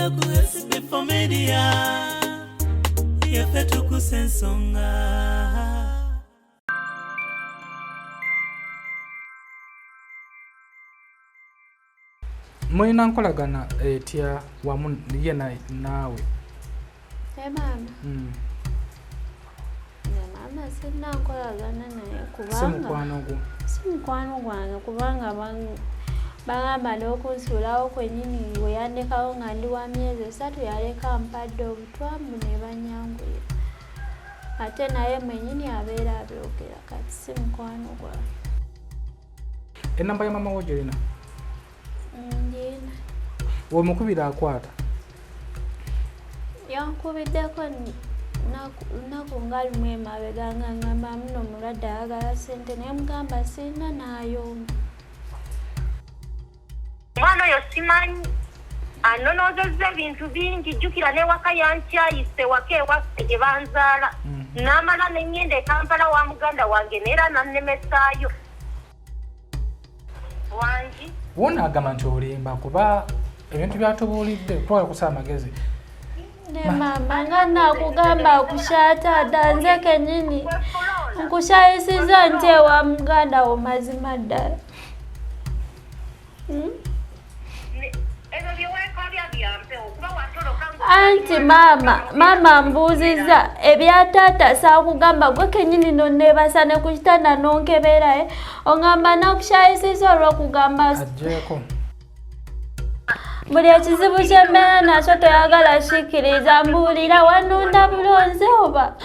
Ku SB4 Media, yaffe tukusa ensonga. Mulina nkolagana etya wamu ye naawe? Ne maama? Ne maama sirina nkolagana naye. Si kubanga mukwano gwo? Si mukwano gwange, kubanga bagamba n'okunsuulawo kwennyini we yandekawo nga ndi wa myezi 3, yaleka mpadde obutwa mbu ne banyanguyira, ate naye mwennyini abeera abyogera. Kati si mukwano gwange. Enamba ya mama wo gyolina? Ngina. Womukubira akwata? Yankubiddeko lunaku nga lumu emabega nga ngamba muno omulwadde ayagala ssente, naye mugamba sirina, n'ayomba. Omwana oyo simanyi anonoozezza ebintu bingi. Jjukira n'ewaka yankyayise, waka ewaffe gye banzaala. N'amala neŋŋenda e Kampala wa muganda wange, neera nannemesaayo wangi. Wona agamba nti olimba, kuba ebintu byatubuulidde twala kusa amagezi. Ne maama nga nakugamba akukyata nze kennyini nkukyayisiza nti ewa muganda wo, mazima ddala. Ebyo byeweekabya byampewo, kuba watoloka. Anti maama mbuuzizza ebya taata, saakugamba gwe kennyini nonneebasa ne ku kitanda nonkeberaye, oŋŋamba nakukyayisiza olw'okugamba. Agyeko. Buli ekizibu kyembeera nakyo toyagala kikkiriza. Mbuulira, wanonda bulonze oba?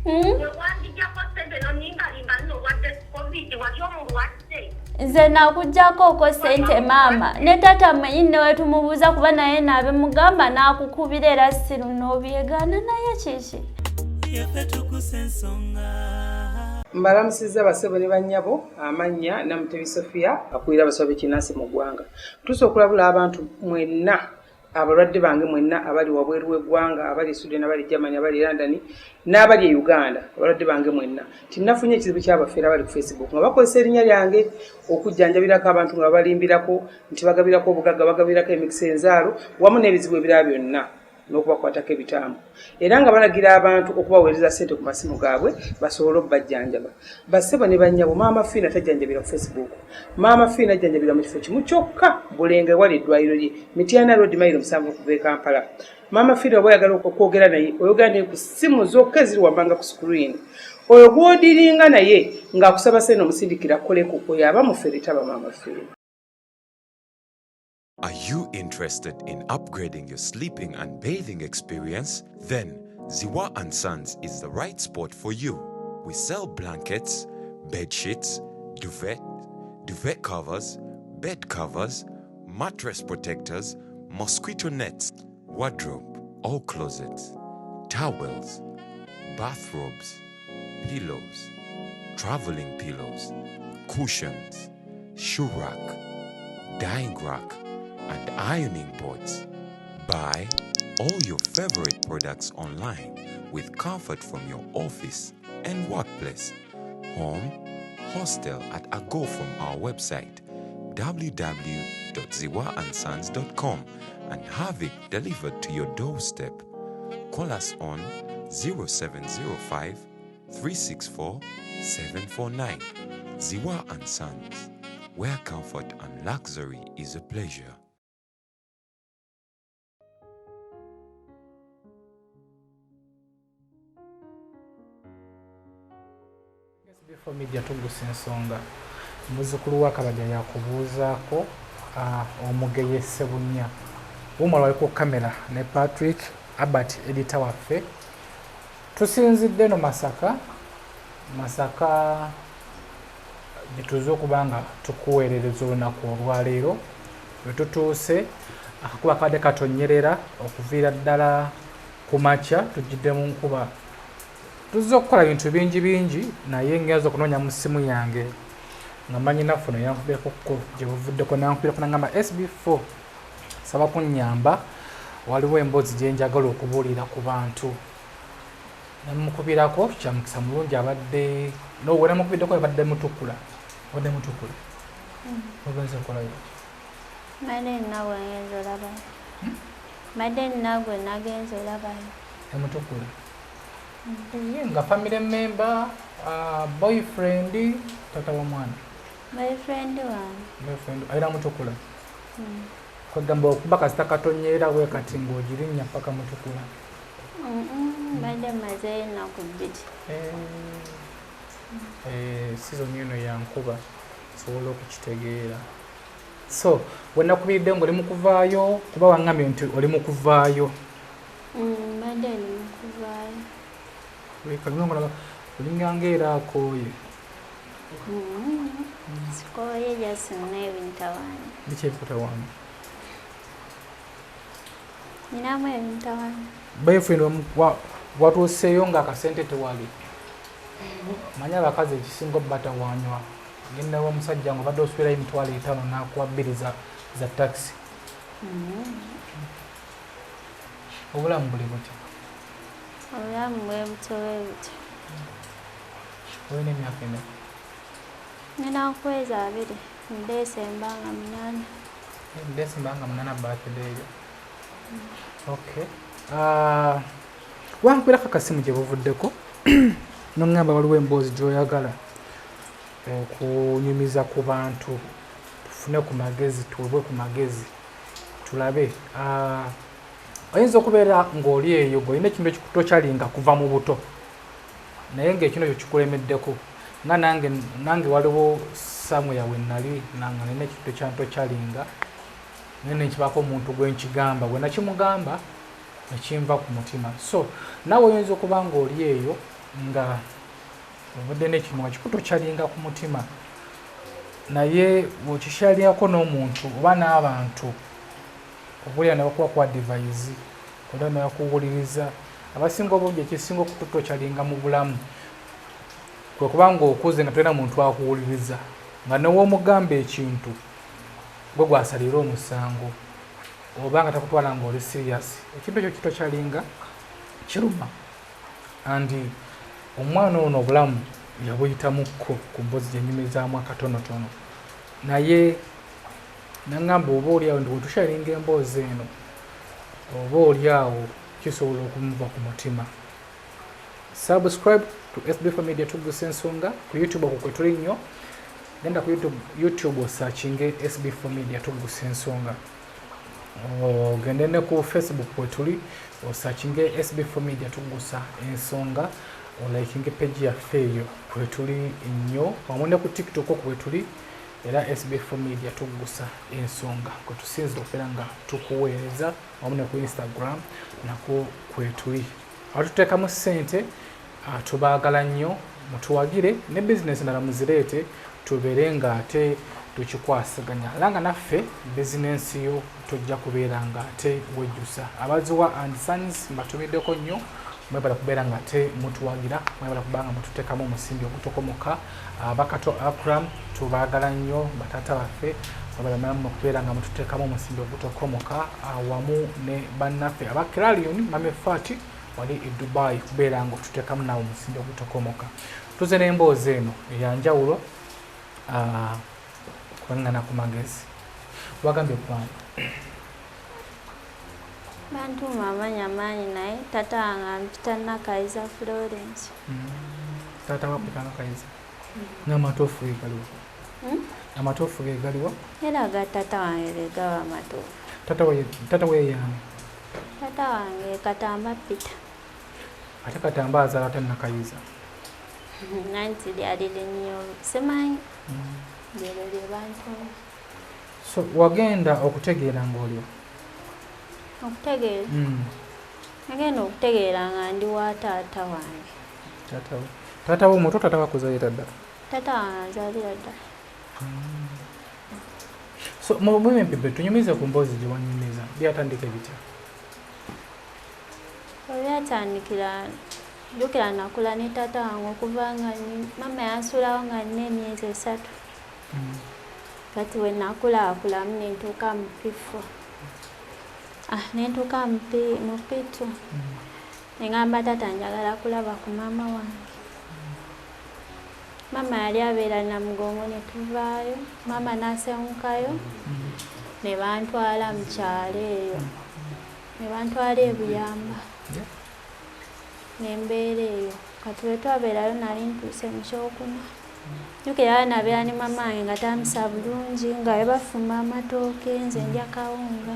Hmm? Wewandijjako sente noningalimba nno obwadde COVID, wali omulwadde. Nze nakugjako oko sente maama, ne taata mwennyini newe tumubuuza, kuba naye naabimugamba n'akukubira era siru n'obyegaana, naye kiki? Yaffe tukusa ensonga. Mbalamusizza basebo ne bannyabo. Amannya Namutebi Sofia, akulira abasawo b'ekinnansi mu ggwanga. Tusa okulabula abantu mwenna, abalwadde bange mwenna abali wabweru w'eggwanga, abali e Sweden, abali Germany, abali e London n'abali e Uganda, abalwadde bange mwenna, tinnafunye ekizibu ky'abafeera abali ku Facebook nga bakozesa erinnya lyange okujjanjabirako abantu, nga babalimbirako nti bagabirako obugagga, bagabirako emikisa, enzaalo wamu n'ebizibu ebirala byonna n'okubakwatako ebitambo, era nga balagira abantu okubaweereza ssente ku masimu gaabwe basobole okubajjanjaba. Bassebo ne bannyabo, Maama Fiina tajjanjabira ku Facebook. Maama Fiina ajjanjabira mu kifo kimu kyokka, Bulenga, ewali eddwaliro lye, Mityana Road, mayiro 7 okuva e Kampala. Maama Fiina oba oyagala okwogera naye, oyogera naye ku ssimu zokka eziri wammanga ku screen. Oyo gw'odiringa naye ng'akusaba ssente omusindikira koleko, oyo aba mufere, taba Maama Fiina. Are you interested in upgrading your sleeping and bathing experience? Then Ziwa and Sons is the right spot for you. We sell blankets, bed sheets, duvet, duvet covers, bed covers, mattress protectors, mosquito nets, wardrobe or closets, towels, bathrobes, pillows, traveling pillows, cushions, shoe rack, drying rack, and ironing boards. Buy all your favorite products online with comfort from your office and workplace, home, hostel at a go from our website www.ziwaandsons.com and have it delivered to your doorstep. Call us on 0705 364 749. Ziwa and Sons, where comfort and luxury is a pleasure. SB4 Media tugusa ensonga. Muzzukulu wa Kabajja yakubuuzaako, omugeye Ssebunya wumala wali ku kamera ne Patrick Albert, editor waffe. Tusinzidde no Masaka, Masaka gyetuze okuba nga tukuweerereza olunaku olwaleero. Bwe tutuuse, akakuba kabadde katonyerera okuviira ddala ku makya, tujjidde mu nkuba. Tuzze okukola bintu bingi bingi, naye ngenza okunoonya mu ssimu yange nga manyi naffe no yankubirako gye buvuddeko, nankubirako nagamba, "SB4, saba kunnyamba, waliwo emboozi gye njagala okubuulira ku bantu." Namukubirako, kyamukisa mulungi abadde nowe namukubiddeko abadde mutukula, abadde mutukula. Ogenze okolayo? Mane nina bwengenza olaba. Mbadde nina gwe nagenze olabayo. Emutukula. Ye nga family member, boyfriend, tata wa mwana? Boyfriend wange. Boyfriend aira Mutukula. Kwegamba okuba kasita katonyeera bwe kati ng'ogirinnya paka Mutukula. Mbadde mmazeeyo ennaku 2. Season eno yankuba, nsobola okukitegeera. So wenakubiridde ng'oli mu kuvaayo, kuba waŋŋambye nti oli mu kuvaayo. Mbadde ndi mu kuvaayo. Kalungi, olinganga era akooye. Sikooye, just nina ebintawaanya. Biki ebikutawaanya? Ninamu ebintawaanya. Boyfriend watuuseeyo ng'akasente tewali. Manyi abakazi ekisinga obbatawaanywa, genda wa musajja nga obadde osuubirayo 50,000 n'akuwa 2 za takisi. Obulamu buli butya? Obulamu bwe butyo bwe butyo. Olina emyaka emeka? Ngenda kuweza 20 mu Desemba nga 8. Desemba nga 8, birthday yo. Okay. Wankubirako akasimu gye buvuddeko noŋŋamba waliwo emboozi gy'oyagala okunyumiza ku bantu, tufune ku magezi, tuwebwe ku magezi, tulabe. Oyinza okubeera ng'oli eyo ng'olina ekintu ekikutokyalinga kuva mu buto, naye ng'ekintu ekyo kikulemeddeko. Nga nange waliwo somewhere we nali nanga nina ekintu ekyantokyalinga, naye nenkibaako omuntu gwe nkigamba, gwe nakimugamba nekinva ku mutima. So naawe oyinza okuba ng'oli eyo nga obadde n'ekintu nga kikutokyalinga ku mutima, naye bw'okisharingako n'omuntu oba n'abantu, obulira ne bakuwa ku advice oba ne bakuwuliriza. Abasinga obungi ekisinga okututokyalinga mu bulamu kwe kuba ng'okuze nga tolina muntu akuwuliriza, nga new'omugamba ekintu gwe gwasalira omusango oba nga takutwala ng'oli serious. Ekintu ekyo kitokyalinga, kiruma. And omwana ono obulamu yabuyitamukko ku mboozi gye nyumizaamu akatonotono, naye naŋŋamba oba oli awo nti wetusharinga emboozi eno, oba oli awo kisobola okumuva ku mutima. Subscribe to SB4 Media Tugusa Ensonga ku YouTube, okwo kwe tuli nnyo. Genda ku YouTube osearchinge SB4 Media Tugusa Ensonga, ogende ne ku Facebook kwe tuli, osearchinge SB4 Media Tugusa Ensonga, olikinge page yaffe eyo kwe tuli nnyo, wamu ne ku TikTok kwe tuli era SB4 Media Tugusa Ensonga kwe tusinzira okubeera nga tukuweereza, wamu ne ku Instagram nakwo kwe tuli. Abatuteekamu ssente tubaagala nnyo, mutuwagire ne bizinesi endala muzireete, tubeere nga ate tukikwasaganya, era nga naffe bizinensi yo tojja kubeera nga ate wejjusa. Abaziwa and Sons mbatumiddeko nnyo, mwebala kubeera nga ate mutuwagira, mwebala kuba nga mututeekamu omusimbi ogutokomoka. Abakato Akram tubaagala nnyo, bataata baffe, mwebala nammwe okubeera nga mututeekamu omusimbi ogutokomoka, wamu ne bannaffe aba Clarion, Mame Fati wali e Dubai, kubeera nga otuteekamu naawe omusimbi ogutokomoka. Tuze n'emboozi eno eyanjawulo, kubaŋŋana ku magezi. Wagambye gwani? Bantuuma amannya mangi, naye tata wange ampita Nakayiza Florence. Taata wakuyita Nakayiza, n'amatuufu ge galiwa? Hmm? Amatuufu ge galiwa? Era ga tata wange ge gaba amatuufu. Tata we yaani? Tata wange Katamba Peter. Ate Katamba azaala ate Nakayiza? Nanti lyali linnyo, simanyi, lyeryo lye bantuuma. So wagenda okutegeera ng'olyo? Okutegeera? Nagenda okutegeera nga ndi wa taata wange. Taata we, taata we omuto, taata wakuzaalira ddala? Taata wange anzaalira ddala. So mubimpibe tunyumize ku mboozi gye wanyumiza, byatandika bitya? Ebyatandikira, jjukira nakula ne taata wange okuva nga maama yansuulawo nga nina emyezi 3. Kati we nakulaakulamu nentuuka mu P4, nentuuka mu P2, neŋŋamba taata njagala kulaba ku maama wange. Maama yali abeera Namugongo, ne tuvaayo, maama n'asengukayo ne bantwala mu kyalo eyo. Ne bantwala e Buyamba. Nembeera eyo. Kati bwe twabeerayo nali ntuuse mu kyokuna. Jjukira nabeera ne maama wange nga tampisa bulungi nga bwe bafumba amatooke nze ndya kawunga.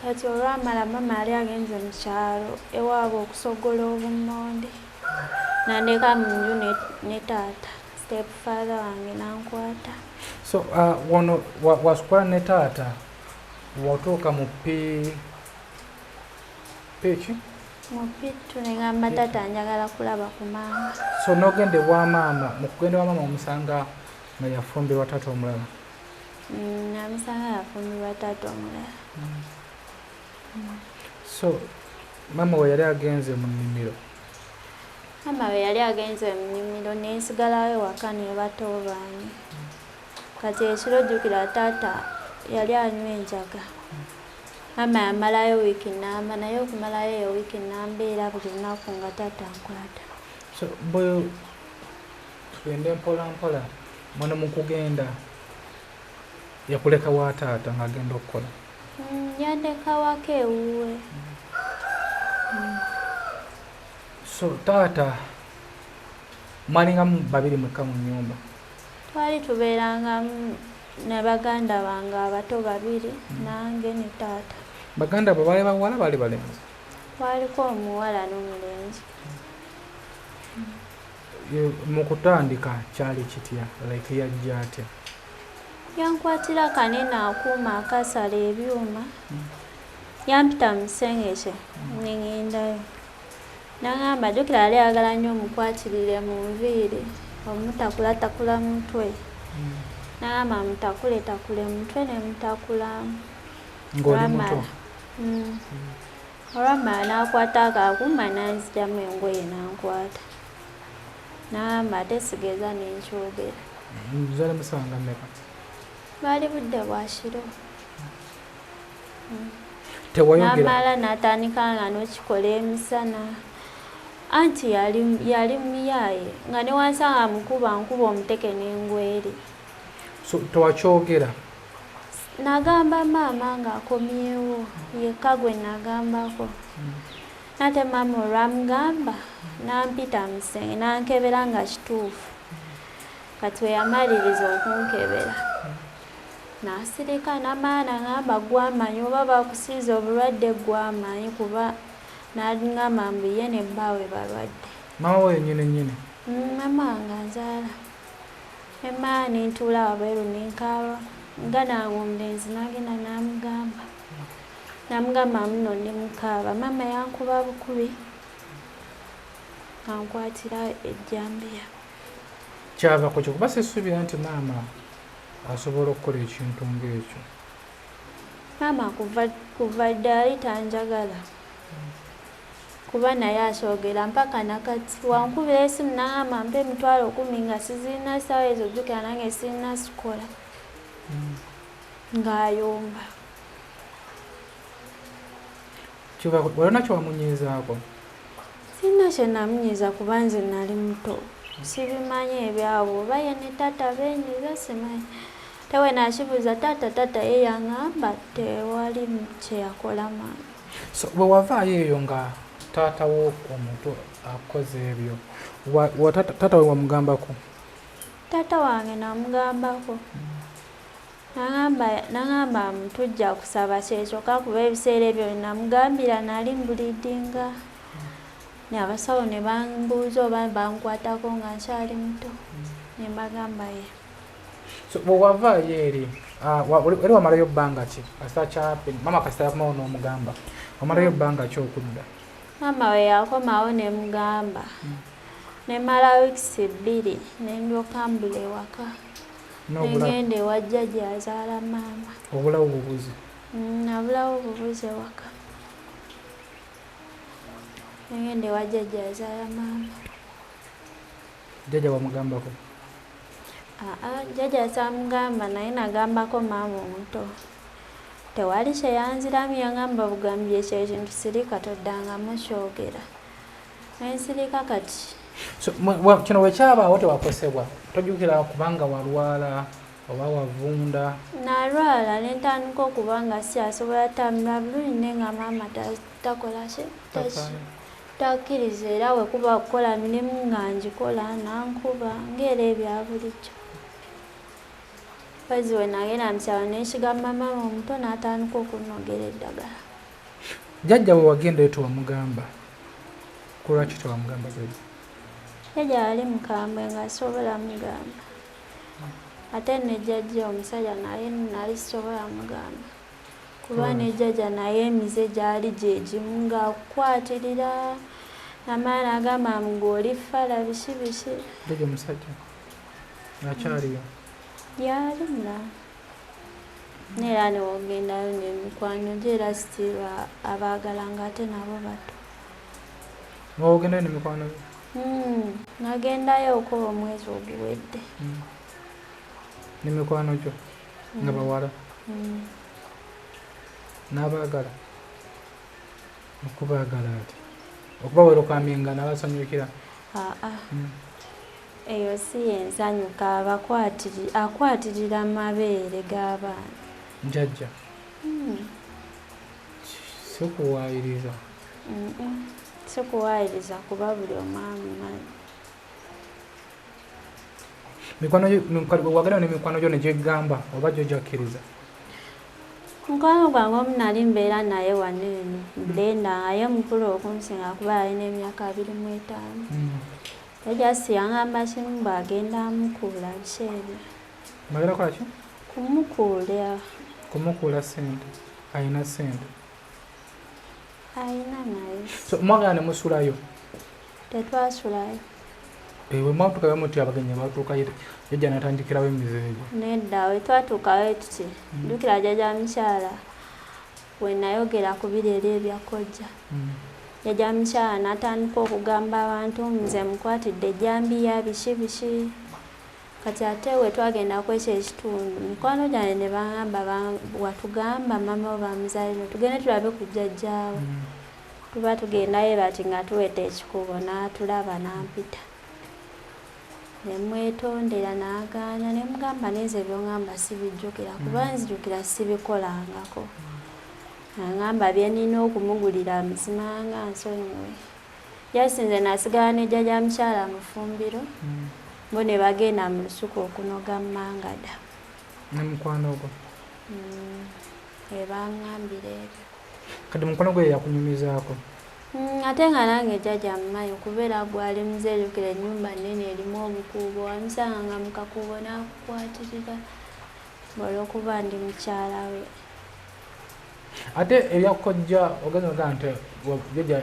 Kati olwamala maama yali agenze mu kyalo ewaabwe okusogola obummonde. Nandeka mu nju ne taata, step father wange n'ankwata. So wano wasukula ne taata watuuka mu P ki? Mu P2 ne ngamba taata njagala kulaba ku maama. So n'ogenda ewa maama, mu kugenda ewa maama omusanga nga yafumbirwa taata omulala? Namusanga yafumbirwa taata omulala. So maama we yali agenze mu nnimiro? Maama we yali agenze mu nnimiro ne nsigalawo ewaka ne bato bange. Kati ekiro jjukira taata yali anywa enjaga. Maama yamalayo wiiki nnamba naye okumalayo eyo wiiki nnamba era buli lunaku nga taata ankwata. So bwe tugende mpola mpola, mwana mu kugenda yakuleka wa taata ng'agenda okukola? Yandeka waka ewuwe. So taata mwalingamu babiri mwekka mu nnyumba? Twali tubeerangamu ne baganda bange abato babiri nange ne taata. Baganda bo baali bawala baali balenzi? Kwaliko omuwala n'omulenzi. Mu kutandika kyali kitya? Like yajja atya? Yankwatira kanene akuuma akasala ebyuma. Yampita mu kisenge kye ne ŋŋendayo. N'aŋŋamba jjukira yali ayagala nnyo omukwatirire mu nviiri, omutakulatakula mutwe. N'aŋŋamba mutakuletakule mutwe ne mutakulamu. Ng'oli muto? Olwamala n'akwata ako akuuma n'anzigyamu engoye n'ankwata. N'aŋŋamba ate sigeza ne nkyogera. Zaali musanga mmeka? Bwali budde bwa kiro. Tewayogera? N'amala n'atandika nga n'okikola emisana. Anti yali muyaaye nga ne wansanga mukuba nkuba omuteke n'engwere. So tewakyogera? Nagamba maama ng'akomyewo yekka gwe nagambako. Nate maama olwamugamba n'ampita mu kisenge n'ankebera nga kituufu. Kati we yamaliriza okunkebera n'asirika n'amala n'aŋŋamba ggwe amanyi oba bakusiize obulwadde ggwe amanyi kuba n'aŋŋamba mbu ye ne bbaawe balwadde. Maama we yennyini nnyini? Maama wange anzaala. Emmala ne ntuula wabweru ne nkaaba. Muganda wange omulenzi n'agenda n'amugamba. N'amugamba muno ndi mukaaba. Maama yankuba bukubi ankwatira ejjambiya. Kyava ku ki? Kuba sisuubira nti maama asobola okukola ekintu ng'ekyo. Maama kuva dda yali tanjagala. Kuba naye akyogera mpaka nakati. Wankubira essimu n'aŋŋamba mpa 100,000 nga sizirina ssaawa ezo jjukira nange sirina sikola. Ng'ayomba. Walina kye wamunyiizaako? Sirina kye namunyiiza kuba nze nali muto. Sibimanyi ebyabwe oba ye ne taata beenyiiza simanyi. Ate bwe nakibuuza taata, taata ye yaŋŋamba tewali kye yakola maama. So bwe wavaayo eyo nga taata wo omuto akoze ebyo, taata we wamugambako? Taata wange namugambako. N'aŋŋamba tujja kusaba kyekyo kuba ebiseera ebyo namugambira nali mbulidinga. Abasawo ne bambuuza oba bankwatako nga nkyali muto. Ne mbagamba ye. So bwe wavaayo eri, eri wamalayo bbanga ki? Kasita kyapi, maama kasita yakomawo n'omugamba. Wamalayo bbanga ki okudda? Maama we yakomawo ne mugamba. Ne mmala wiikisi 2 ne ndyoka mbula ewaka. Nengenda ewa jjajja azaala maama. Obulawo bubuzi? Nabulawo bubuzi ewaka. Nengenda ewa jjajja azaala maama. Jjajja wamugambako? Jjajja saamugamba naye nagambako maama omuto. Tewali kye yanziramu yaŋŋamba bugambi ekyo ekintu sirika toddangamu kyogera. Ne nsirika kati. So, kino bwe kyabaawo tewakosebwa? Tojjukira kubanga walwala? Oba wavunda? Nalwala ne ntandika okuba nga sikyasobola tambula bulungi, naye nga maama takola ki, takkiriza, era we kuba kukola mirimu nga ngikola nankuba ng'era ebya bulijjo. Mpozzi we nagenda mu kyalo ne nkigamba maama omuto n'atandika okunnogera eddagala. Jjajja bwe wagendayo tewamugamba? Ku lwaki tewamugamba jjajja? Jjajja yali mukambwe nga sisobola mugamba. Ate ne jjajja omusajja naye nali sisobola mugamba. Kuba ne jjajja naye emize gyali gye gimu ng'akukwatirira namala n'agamba mbu gwe oli ffala biki biki. Jjajja omusajja akyaliyo? Gyali mulamu. Naye era ne w'ogendayo n'emikwano gye era still abaagala ng'ate nabo bato. N'ogendayo n'emikwano gyo? Nagendayo okuba omwezi oguwedde. N'emikwano gyo nga bawala? N'abaagala? Okubaagala ati? Okubaweera okambinga n'abasanyukira? Aa. Eyo si y'ensanyuka, akwatirira mabeere g'abaana. Jjajja? Sikuwaayiriza? Sikuwaayiriza kuba buli omu amumanyi. Wagenda n'emikwano gyo ne gyegamba oba gyo gyakkiriza? Mukwano gwange omu nali mbeera naye wano eno, Brenda, nga ye mukulu okunsinga kuba yalina emyaka 25. Jjajja si yangamba kimu bw'agenda amukuula biki ebyo. Bagenda kukola ki? Kumukuula. Kumukuula ssente. Alina ssente? Alina naye. So mwagala ne musulayo? Tetwasulayo. Bwe mwatuukayo muti abagenyi batuukayo jjajja n'atandikirawo emize egyo? Nedda, we twatuukayo tuti. Jjukira jjajja mukyala we nayogera ku biri eri ebya kojja. Jjajja mukyala n'atandika okugamba abantu nze mukwatidde ejjambiya biki biki. Kati ate we twagenda ku ekyo ekitundu mikwano gyange ne bangamba watugamba maama wo bamuzaalira tugende tulabe ku jjajjaawo. Tuba tugendayo bati nga tuweta ekikubo n'atulaba n'ampita. Ne mwetondera n'agaana ne mugamba nenze by'ongamba sibijjukira kuba nzijukira sibikolangako. Angamba bye nnina okumugulira muzimanga nsonyiwe. Jasinze nasigala ne jjajja mukyala mu ffumbiro bo ne bagenda mu lusuku okunoga mangada. Ne mukwano gwo? Ebangambira ebyo. Kati mukwano gwe yakunyumizaako? Ate nga nange jjajja mmanyi kubeera gwali muzeerukira ennyumba nnene erimu obukuubo, wamusanga mu kakuubo n'akukwatirira olw'okuba ndi mukyala we. Ate ebya kojja ogenza ogamba nti jjajja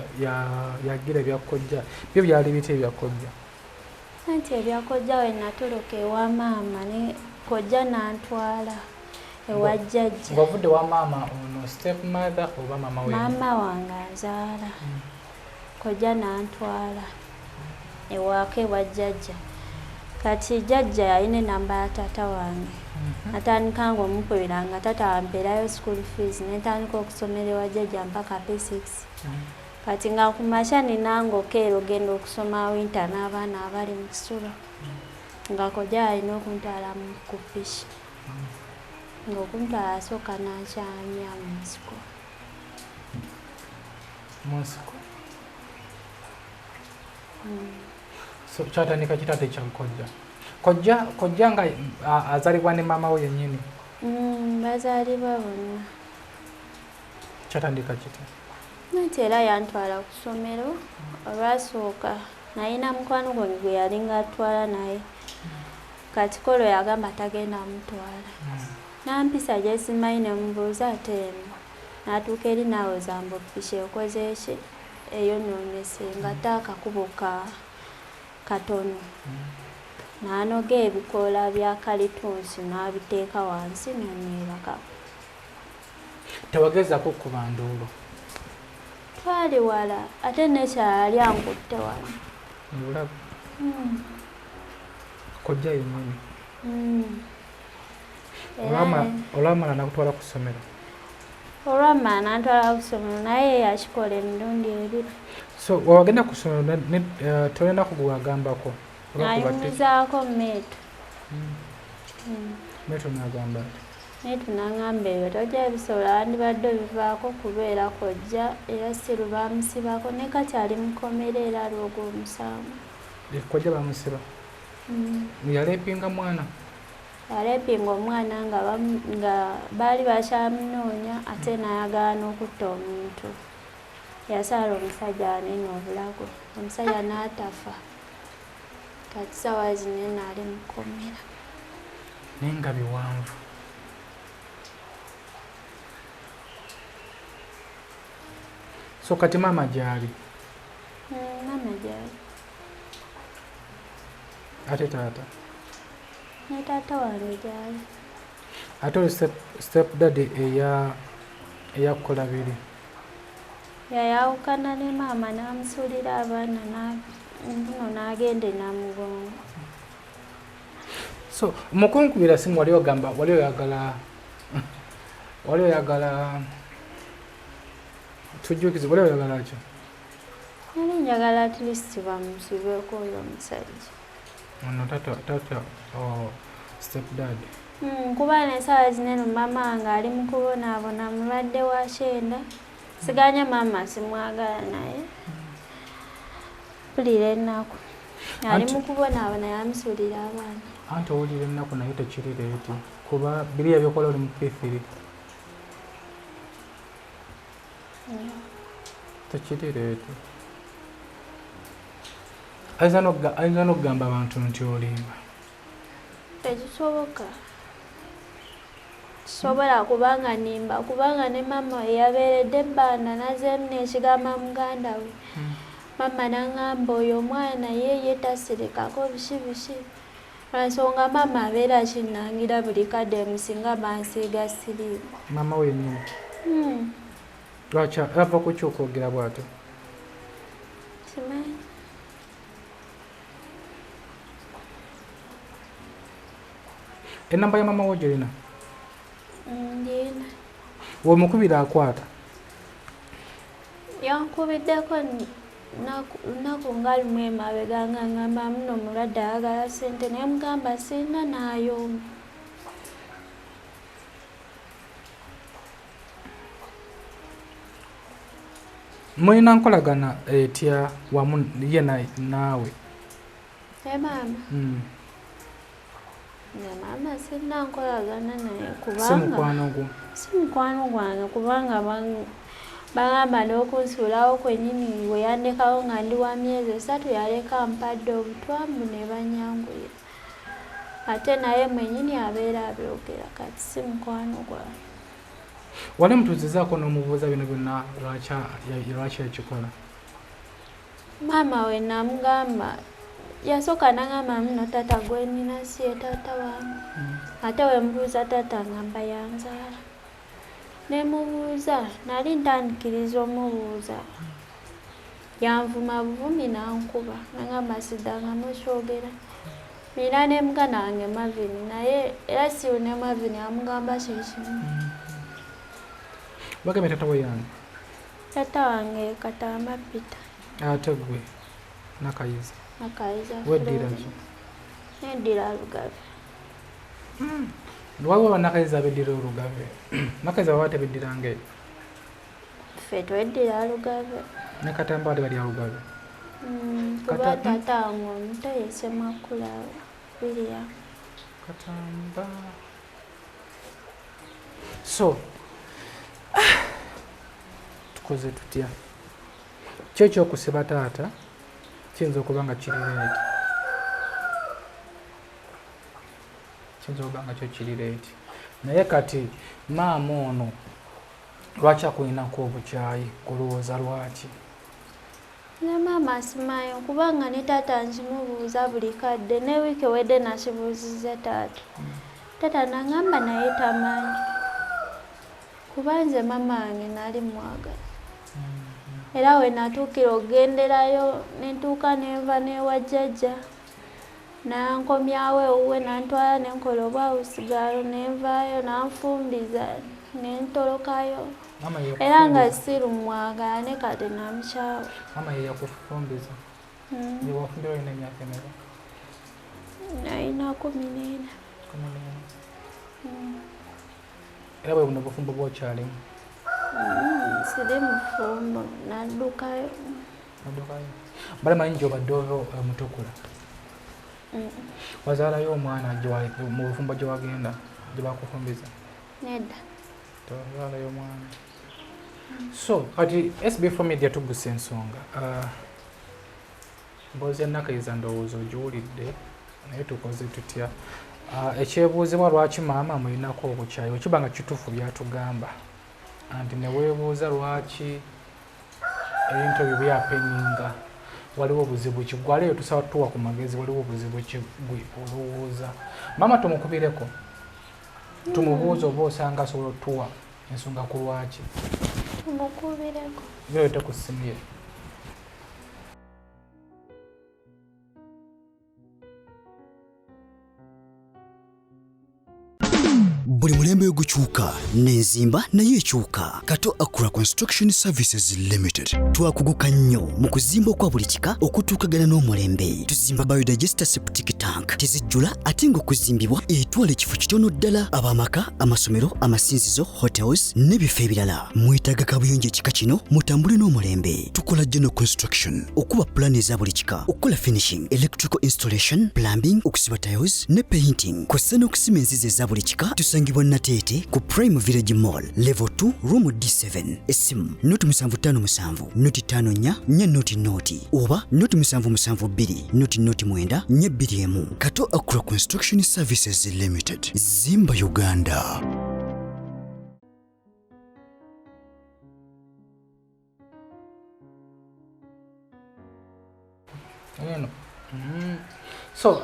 yagira ebya kojja, byo byali bitya ebya kojja? Anti ebya kojja we natoloka ewa maama ne kojja n'antwala ewa jjajja. Ng'ovudde wa maama ono step mother oba maama we? Maama wange anzaala. Kojja n'antwala ewaka ewa jjajja. Kati jjajja yalina ennamba ya taata wange. Natandika ng'omukubira nga taata wampeerayo school fees ne ntandika okusomera ewa jjajja mpaka P6. Kati nga ku makya nina ng'okeera ogenda okusoma winter n'abaana abali mu kisulo. Nga kojja alina okuntwala ku piki. Ng'okuntwala asooka n'ankyamya mu nsiko. Mu nsiko? So kyatandika kitya ekya kojja? Kojja nga azaalibwa ne maama we yennyini? Bazaalibwa bonna. Kyatandika kitya? Anti era yantwala ku ssomero olwasooka nalina mukwano gwange gwe yalinga atwala naye. Kati kolo yagamba tagenda mutwala. N'ampisa gye simanyi ne mubuuza ate eno. N'atuuka eri n'awoza mbu piki ekoze ki eyonoonese nga ate akakubo katono. N'anoga ebikoola bya kalitunsi n'abiteeka wansi n'anneebakako. Tewagezaako kukuba nduulu? Twali wala ate n'ekyala yali ankutte wano. Mu bulago? Kojja yennyini? Olwamala n'akutwala ku ssomero? Olwamala n'antwala ku ssomero naye yakikola emirundi ebiri. So wewagenda ku ssomero tolina kugwagambako? Nayumizaako mmeetu. Netunagamba Naye tunangamba ebyo tojja bisobola, wandibadde obivaako kubeera kojja, era siru bamusibako ne kati ali mukomera era alwoga omusango. Kojja bamusiba? Yaleepinga mwana? Yaleepinga omwana nga baali bakyamunoonya, ate n'ayagala n'okutta omuntu. Yasaala omusajja anene obulago, omusajja n'atafa. Kati ssaawa zino eno ali mukomera. Naye nga biwanvu. So kati maama gy'ali? Maama gy'ali. Ate taata? Ne taata wange gy'ali. Ate oli step daddy eyakukola biri? Yayawukana ne maama n'amusuulira abaana nno n'agenda e Namugongo. So mukunkubira simu wali ogamba wali oyagala tujjukize, wali oyagala ki? Nali njagala at least bamusibeko oyo omusajja. Ono tata step daddy. Kuba n'essaawa zino eno maama wange ali mu kubonaabona, mulwadde wa kyenda. Siganya maama simwagala naye mpulira ennaku. Ali mu kubonaabona, yamusuulira abaana. Anti owulira ennaku naye tekiri leeti, kuba biri ebyokola oli mu P3. Tekiri leeti. Ayinza n'okugamba abantu nti olimba. Tekisoboka. Kisobola kubanga nimba, kubanga ne maama eyabeeredde ebbanda nazeemu n'ekigamba muganda we. Maama n'aŋŋamba oyo omwana ye tasirikako biki biki. Lwansonga maama abeera akinnangira buli kadde musinga bansiiga siriimu. Maama we yennyini? Lwaki ava ku ki okwogera bw'atyo? Simanyi. Ennamba ya maama wo gy'olina? Ngirina. W'omukubira akwata? Yankubiddeko lunaku nga lumu emabega nga ngamba muno omulwadde ayagala ssente, naye mugamba sirina n'ayomba. Mulina nkolagana etya wamu ye naawe? Ne maama? Ne maama sirina nkolagana naye kubanga si mukwano gwo? Si mukwano gwange kubanga bagamba n'okunsuulawo kwennyini we yandekawo nga ndi wa myezi 3, yaleka mpadde obutwa mbu ne banyanguyira. Ate naye mwennyini abeera abyogera, kati si mukwano gwange. Wali mutuuzizaako n'omubuuza bino byonna lwaki yakikola? Maama we namugamba, yasooka n'angamba muno taata gwe nnina si ye taata wange. Ate we mubuuza taata ngamba yanzaala. Ne mubuuza, nali ntandikiriza omubuuza. Yanvuma buvumi n'ankuba, n'angamba siddangamu kyogera. Nina ne muganda wange Marvin, naye era si ne Marvin amugamba kye kimu. Bagambye taata we y'ani? Taata wange Katamba Peter. Ate ggwe Nakayiza? Nakayiza. Weddira ki? Neddira Lugave. Waliwo bannakayiza abeddira Olugave. Nakayiza baba tebeddira ngeri? Ffe tweddira Lugave. Ne Katamba bali balya Lugave? Kuba taata wange omuto ye Ssemakula William. Katamba. So tukoze tutya? Ki ekyokusiba taata kiyinza okuba nga kiri leeti? Kiyinza okuba nga kyo kiri leeti. Naye kati maama ono lwaki akulinako obukyayi? Kulowooza lwaki? Ne maama simanyi kubanga ne taata nkimubuuza buli kadde, ne wiiki ewedde nakibuuzizza taata. Taata n'angamba naye tamanyi. Kuba nze maama wange nali mwagala. Era we natuukira okugenderayo ne ntuuka ne nva n'ewa jjajja. Nankomyawo ewuwe nantwala ne nkola obwawusigaalo ne nvaayo nanfumbiza ne ntolokayo. Era nga sirumwagala ne kati namukyawa. Maama ye yakufumbiza? Ye wafumbirwa olina emyaka emeka? Nalina 14. 14. Era bwe buno obufumbo bwokyalimu? Siri mufumbo, naddukayo. Naddukayo. Bale manyi gyobadde ova omutukula. Wazaalayo omwana mu bufumbo gye wagenda gye bakufumbiza? Nedda. Tewazaalayo omwana. So kati SB4 Media tugusa ensonga. Mboozi ya Nakayiza ndowooza ogiwulidde, naye tukoze tutya? Ekyebuuzibwa lwaki maama amulinako obukyayi, wekiba nga kituufu byatugamba, anti ne weebuuza lwaki ebintu ebyo byapeninga, waliwo obuzibu ki? Gwali eyo tusaba tuwa ku magezi, waliwo obuzibu ki gwe olowooza? Maama tumukubireko tumubuuze oba osanga asobola otuwa ensonga ku lwaki. Tumukubireko. Byolete ku ssimu ye. Buli mulembe ogukyuka n'enzimba nayo ekyuka. Kato Accra Construction Services Limited twakuguka nnyo mu kuzimba okwa buli kika okutuukagana n'omulembe. Tuzimba biodigester septic tank, tezijjula ate ng'okuzimbibwa etwala ekifo kitono ddala. Ab'amaka, amasomero, amasinzizo, hotels n'ebifo ebirala. Mwetaaga kabuyonjo ekika kino, mutambule n'omulembe. Tukola general construction, okuba pulaani eza buli kika, okukola finishing, electrical installation, plumbing, okusiba tiles ne painting, kw'ossa n'okusima enzizi eza buli kika. Tusangibwa Nateete ku Prime Village Mall level 2 room D7. Essimu 0757 054 400 oba 0772 009 421. Kato Accra Construction Services Limited, Zimba Uganda. Eno. So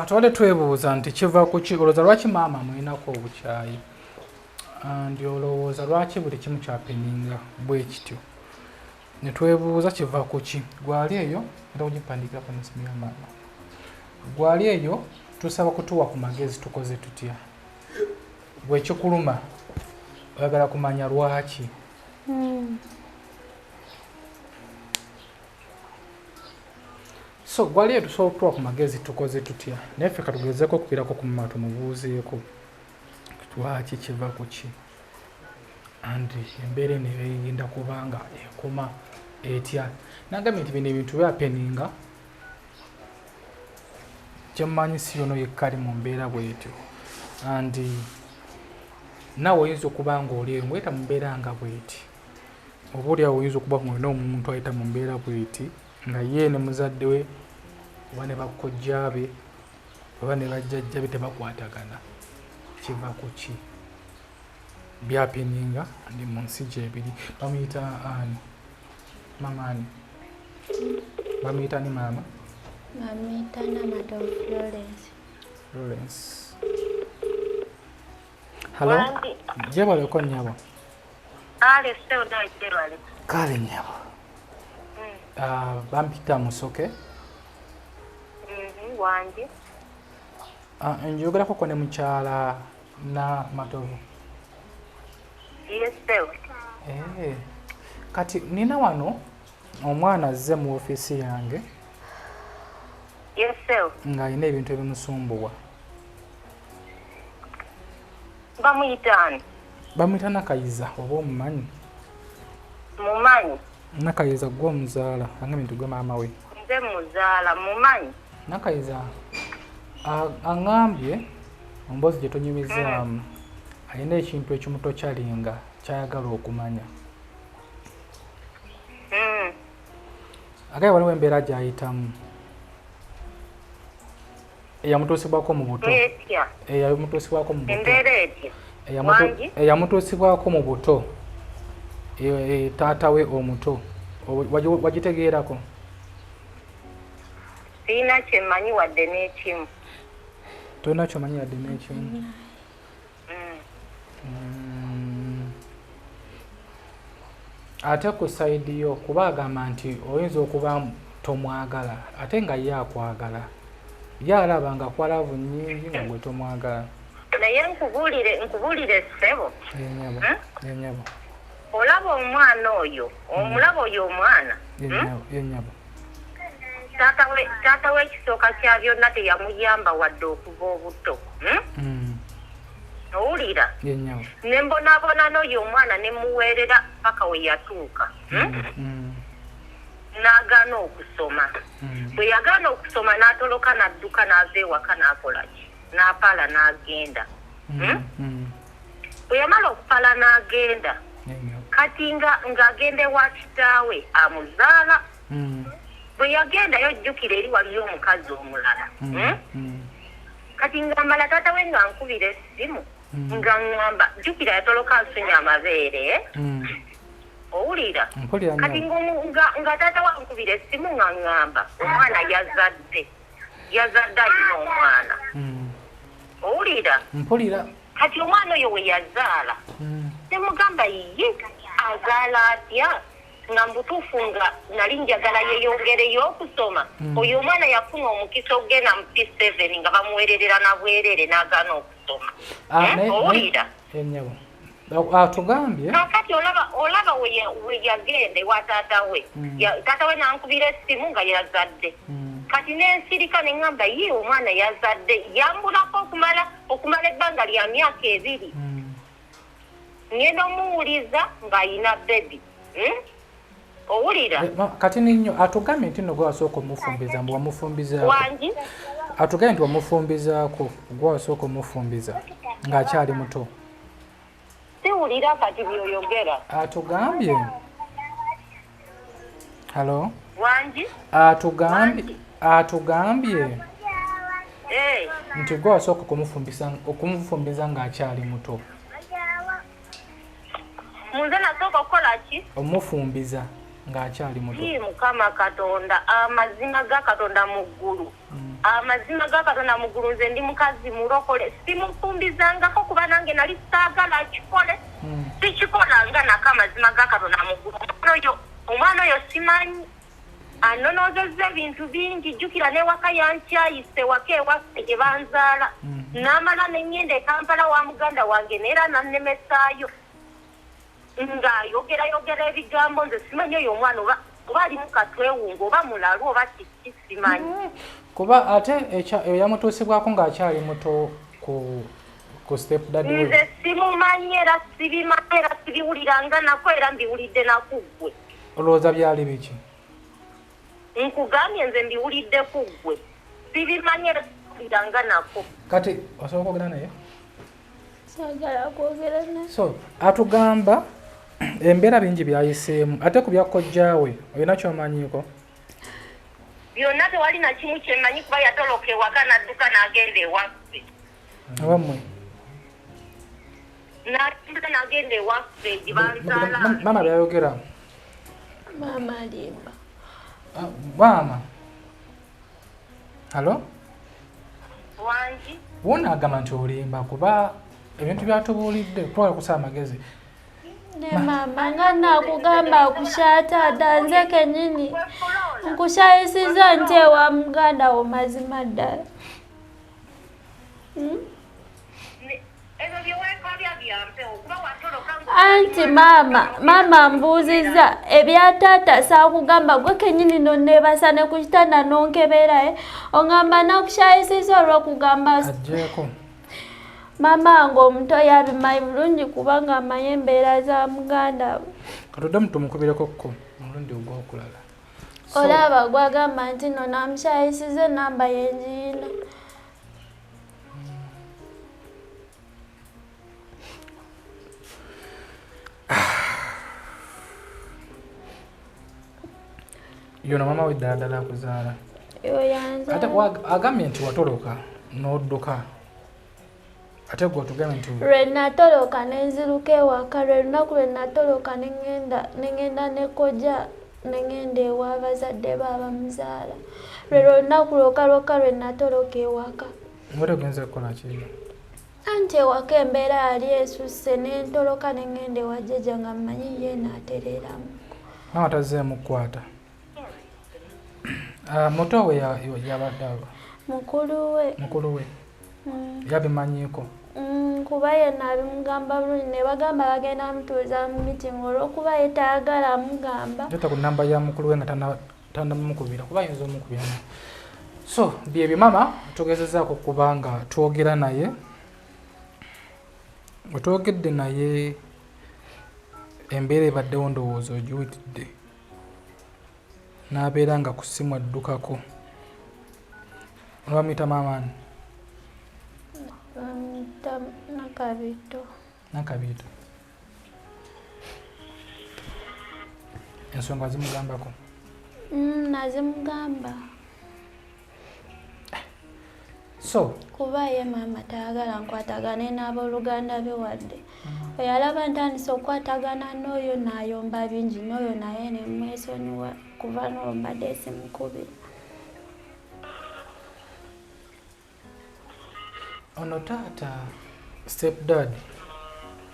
tubadde twebuuza nti kiva ku ki, olowooza lwaki maama amulinako obukyayi, ndi olowooza lwaki buli kimu kyapeninga bwe kityo, ne twebuuza kiva ku ki. Gwali eyo era ogimpandiikirako n'essimu ya maama. Gwali eyo tusaba kutuwa ku magezi, tukoze tutya? Gwe kikuluma oyagala kumanya lwaki? So gwali eyo tusobola okutuwa ku magezi, tukoze tutya? Naye ffe katugezeeko okukubirako ku mama tumubuuzeeko lwaki, kiva ku ki, and embeera eno egenda kubanga ekoma etya. Nagambye nti bino ebintu byapeninga, kyemmanyi si yono yekka ali mu mbeera bwetyo, and naawe oyinza okuba nga oli eyo ng'oyita mu mbeera nga bweti, oba oli awo oyinza okuba ng'olina omuntu ayita mu mbeera bweti nga ye ne muzadde we oba ne bakojja be oba ne bajjajja be tebakwatagana. Kiva ku ki? Byapeninga ndi mu nsi gyebiri. Bamuyita ani? Mama ani? Bamuyita ni maama? Bamuyita Namatovu Florence. Florence. Hello? Gyebaleko nnyabo. Ale seo naye gyebale. Kale nnyabo. Bampita Musoke. Wange. Njogerako ne mukyala na Matovu. Yes sir. Kati nina wano omwana azze mu ofiisi yange. Yes sir. Ng'alina ebintu ebimusumbuwa. Bamuyita ani? Bamuyita Nakayiza, oba omumanyi? Mumanyi. Nakayiza gwe omuzaala, agambye nti gwe maama we. Nze muzaala, mumanyi. Nakayiza aŋŋambye emboozi gye tunyumizaamu, alina ekintu ekimutokyalinga ky'ayagala okumanya. Agambye waliwo embeera gy'ayitamu eyamutuusibwako mu buto. Eyamutuusibwako mu buto. Eyamutuusibwako mu buto. Taata we omuto. Wagitegeerako? Sirina kye mmanyi wadde n'ekimu. Tolina ky'omanyi wadde n'ekimu? Ate ku sayidi yo kuba agamba nti oyinza okuba tomwagala ate nga ye akwagala. Ye alaba nga kwalavu nnyingi nga gwe tomwagala. Naye nkubuulire ssebo. Ennyabo. Olaba omwana oyo, omulaba oyo omwana. Ennyabo. Taata we ekisooka kya byonna teyamuyamba wadde okuva obuto. Owulira? Ne mbonaabona n'oyo omwana ne muweerera paka we yatuuka. N'agaana okusoma. Bwe yagaana okusoma n'atoloka n'adduka n'ava ewaka n'akola ki? N'apaala n'agenda. Bwe yamala okupaala n'agenda, kati nga ng'agenda ewa kitaawe amuzaala. Bwe yagendayo jjukira eri waliyo omukazi omulala. Kati ng'amala taata we ng'ankubira essimu nga ŋŋamba jjukira yatoloka ansunya amabeere. Owulira? Kati nga taata we ankubira essimu nga ŋŋamba omwana yazadde, yazadde alina omwana. Owulira? Mpulira. Kati omwana oyo we yazaala ne mugamba ye azaala atya nga mubutuufu nga nali njagala yeyongereyo okusoma. Oyo omwana yafuna omukisa okugenda mu P7 nga bamuwererera na bwerere n'agaana okusoma. Owulira? Ennyabo. Atugambye. Kakati olaba olaba we yagenda ewa taata we. Taata we n'ankubira essimu nga yazadde. Kati ne nsirika ne ŋŋamba ye omwana yazadde yambulako okumala okumala ebbanga lya myaka 2. Ngenda omuwuliza ng'ayina baby. Owulira? Kati nnyo atugambye nti nno gwe wasooka omufumbiza, mbu wamufumbizaako. Wangi? Atugambye nti wamufumbizaako, gwe wasooka omufumbiza ng'akyali muto. Siwulira kati by'oyogera. Atugambye. Hello? Wangi? Atugambye atugambye nti gwe wasooka okumufumbiza ng'akyali muto. Munze nasooka okukola ki? Omufumbiza ng'akyali muto. Ii Mukama Katonda, amazima ga Katonda mu ggulu. Amazima ga Katonda mu ggulu, nze ndi mukazi mulokole, simufumbizangako kuba nange nali saagala akikole. Sikikolanga nako, amazima ga Katonda mu ggulu. Omwana oyo simanyi anonoozezza ebintu bingi, jjukira n'ewaka yankyayise waka ewaffe gye banzaala. N'amala ne ŋŋenda e Kampala wa muganda wange neera n'annemesaayo. Ng'ayogerayogera ebigambo, nze simanyi oyo omwana oba oba ali mu katwewungu oba mulalu oba kiki, simanyi. Kuba ate eyamutuusibwako ng'akyali muto ku step daddy we. Nze simumanyi era sibimanyi era sibiwuliranga nako era mbiwulidde nakuggwe. Olowooza byali biki? Nkugambye nze mbiwulidde ku ggwe, sibimanyi era sibiwuliranga nako. Kati osobola okwogera naye? Saagala kwogera naye. So atugamba embeera bingi byayiseemu, ate ku bya kojjaawe olina kyomanyiiko? Byonna tewali na kimu kyemmanyi kuba yatoloka ewaka n'adduka n'agenda ewaffe. Awammwe? N'atambula n'agenda ewaffe gye banzaala. Maama byayogera. Maama alimba. Maama, hello? Wangi? Wuuno agamba nti olimba kuba ebintu byatubuulidde twala kusaba amagezi. Ne maama nga nakugamba kukyataata, nze kennyini nkukyayisiza nti ewa muganda wo, mazima ddala. Ebyo byeweekabya byampewo kuba watoloka. Anti maama mbuuzizza ebya taata, saakugamba gwe kennyini nonneebasa ne ku kitanda nonkeberaye oŋŋamba nakukyayisiza olw'okugamba. Agyeko. Maama wange omuto yabimanyi bulungi kubanga amanyi embeera za muganda we. Katuddemu tumukubireko ko omulundi ogwokulala. Olaba gwagamba nti no namukyayisiza, enamba yenjiyina. Yono maama we ddala ddala akuzaala? Oyo yanzaala. Ate agambye nti watoloka n'odduka, ate gwe otugambye nti Lwe natoloka ne nziruka ewaka, lwe lunaku lwe natoloka ne ŋŋenda ne kojja ne ŋŋenda ewa bazadde be abamuzaala, lwe lunaku lwokka lwokka lwe natoloka ewaka. Ngate ogenza kukola ki? Anti ewaka embeera yali esusse, ne ntoloka ne ŋŋenda ewa jjajja nga mmanyi ye naatereeramu. Maama tazzeemu kukwata. Ah, muto we yabadde aba? Mukulu we. Mukulu we yabimanyiiko? Kuba yenna abimugamba bulungi, ne bagamba bagenda mutuuza mu meeting olw'okuba ye tayagala mugamba. Jota ku namba ya mukulu we nga tannamukubira kuba ayinza omukubira. So byebyo mama, tugezezaako kuba nga twogera naye. Otwogedde naye embeera ebaddewo ndowooza ogiwulidde n'abeera nga ku ssimu addukako. Bamuyita maama ani? Bamuyita Nakabito. Nakabito. Ensonga zimugambako? Nazimugamba. So kuba ye maama tayagala nkwatagane n'abooluganda be wadde. Oyalaba ntandise okukwatagana n'oyo n'ayomba bingi n'oyo naye ne mwesonyiwa kuva n'olwo mbadde simukubira. Ono taata step dad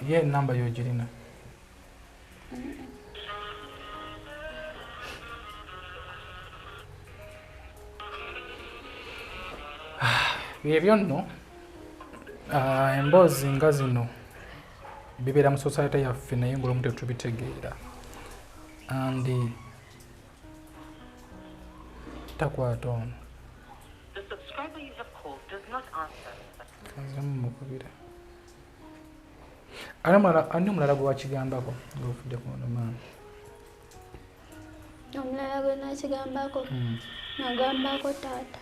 ye enamba y'ogirina? Byebyo nno emboozi nga zino bibeera mu society yaffe naye ng'olumu tetubitegeera. And takwata ono. Mukubira. Ani omulala gwe wakigambako ng'ovudde ku ono maama? Omulala gwe nakigambako? Nagambako taata.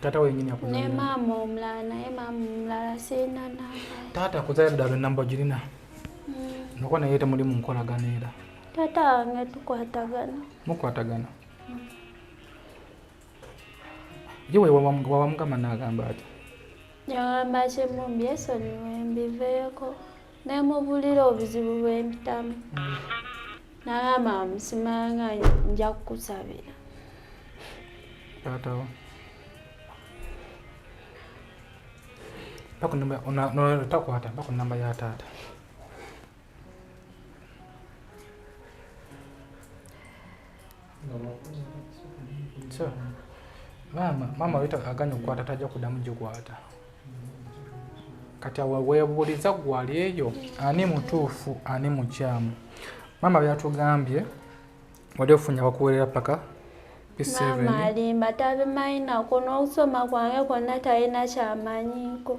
Taata wennyini akuzaalira? Ne maama omulala naye maama omulala sirina namba. Taata akuzaalira ddala ennamba ogirina? Nokuba naye temuli mu nkolagana era? Taata wange tukwatagana. Mukwatagana? Ye wawamugamba n'agamba atya? Yagamba kimu mbyesonyiwe mbiveeko ne mubulira obuzibu bwe mpitamu. N'agamba musimanga nja kukusabira. Taata wo. Takwata mpa ku nnamba ya taata. So maama weta aganye okukwata tajja kuddamu gikwata. Kati awo weebuuliza ggwe ali eyo ani mutuufu ani mukyamu. Maama byatugambye wali ofunye abakuweerera paka P7. Maama alimba tabimanyi nako n'okusoma kwange kwonna talina kyamanyiiko.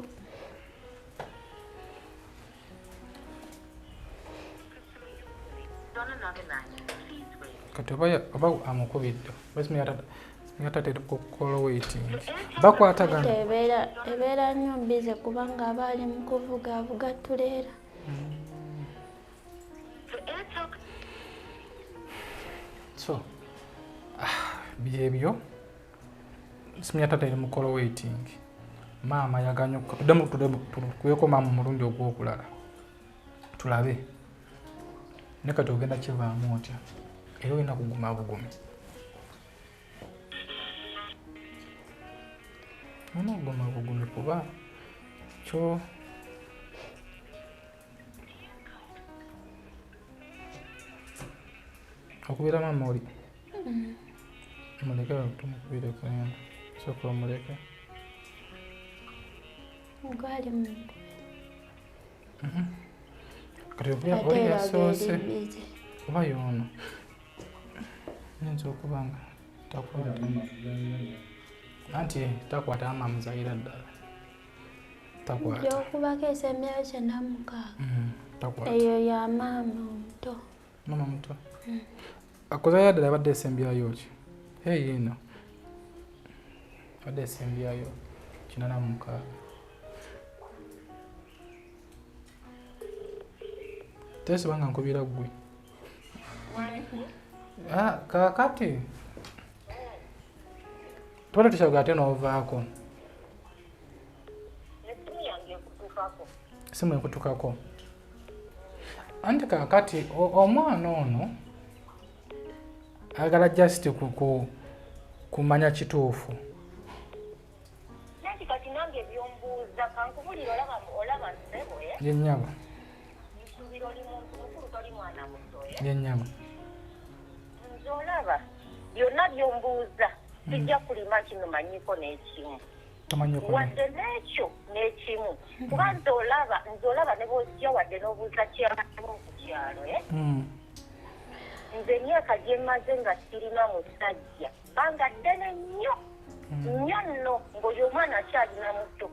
Kati oba amukubidde oba taata kukola waiting. Bakwatagana. Ebeera nnyo mbize kubanga aba ali mu kuvuga avuga tuleera. So byebyo simu taata eri mu call waiting. Maama yaganye tuddemu tukubeko maama omulundi ogw'okulala tulabe ne kati ogenda kivaamu otya era olina kuguma bugumi. Olina okuguma bugumi kuba kyo okubira maama oli muleke tumukubireko eno sooka omuleke. Gwali mukubira. Kati oli yasoose oba y'ono nyinza okuba nga takwata anti takwata maama amuzaalira ddala takwata. Gy'okubako esembyayo 96. Eyo ya maama omuto. Maama muto? Akuzaalira ddala abadde esembyayo ki? Eyo eno abadde esembyayo 86. Teesiba nga nkubira ggwe. Kaakati tubadde tukyayogera ate n'ovaako. Essimu ekutukako. Anti kaakati omwana ono ayagala just kumanya kituufu. Nanti kati nange by'ombuuza kankubulire olaba ssebo. Ye nnyabo. Nsuubira oli muntu mukulu toli mwana muto. Ye nnyabo. Nze olaba byonna by'ombuuza sijja kulima kino manyiko n'ekimu. Wadde n'ekyo n'ekimu. Kuba nze olaba ne bw'ojja wadde n'obuuza kyalo ku kyalo. Nze emyaka gye mmaze nga sirina musajja bbanga ddene nnyo nnyo nno ng'oyo omwana akyalina muto.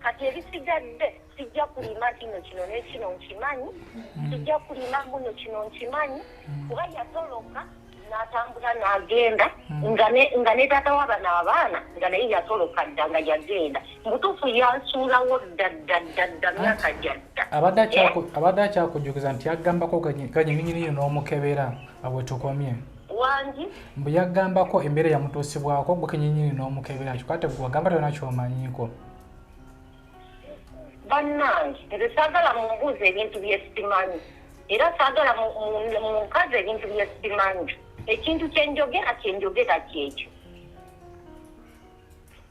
Kati ebisigadde sijja kulima nti no kino nekino nkimanyi, sijja kulima muno kino nkimanyi, kuba yatoloka n'atambula n'agenda nga ne taata w'abano abaana nga naye yatoloka dda nga yagenda. Mubutuufu yansuulawo dda dda dda dda myaka gyadda. Abadde akyakujjukiza nti yagambako kanyininyini n'omukebera awe tukomye. Wangi? Mbu yagambako embeera yamutuusibwako gwe kenyinyini n'omukebera, kyokka ate gwe wagamba tolina ky'omanyiiko. Bannange, nze saagala mumbuuza ebintu bye simanyi, era saagala munkaze ebintu bye simanyi. Ekintu kye njogera kye njogera kyekyo,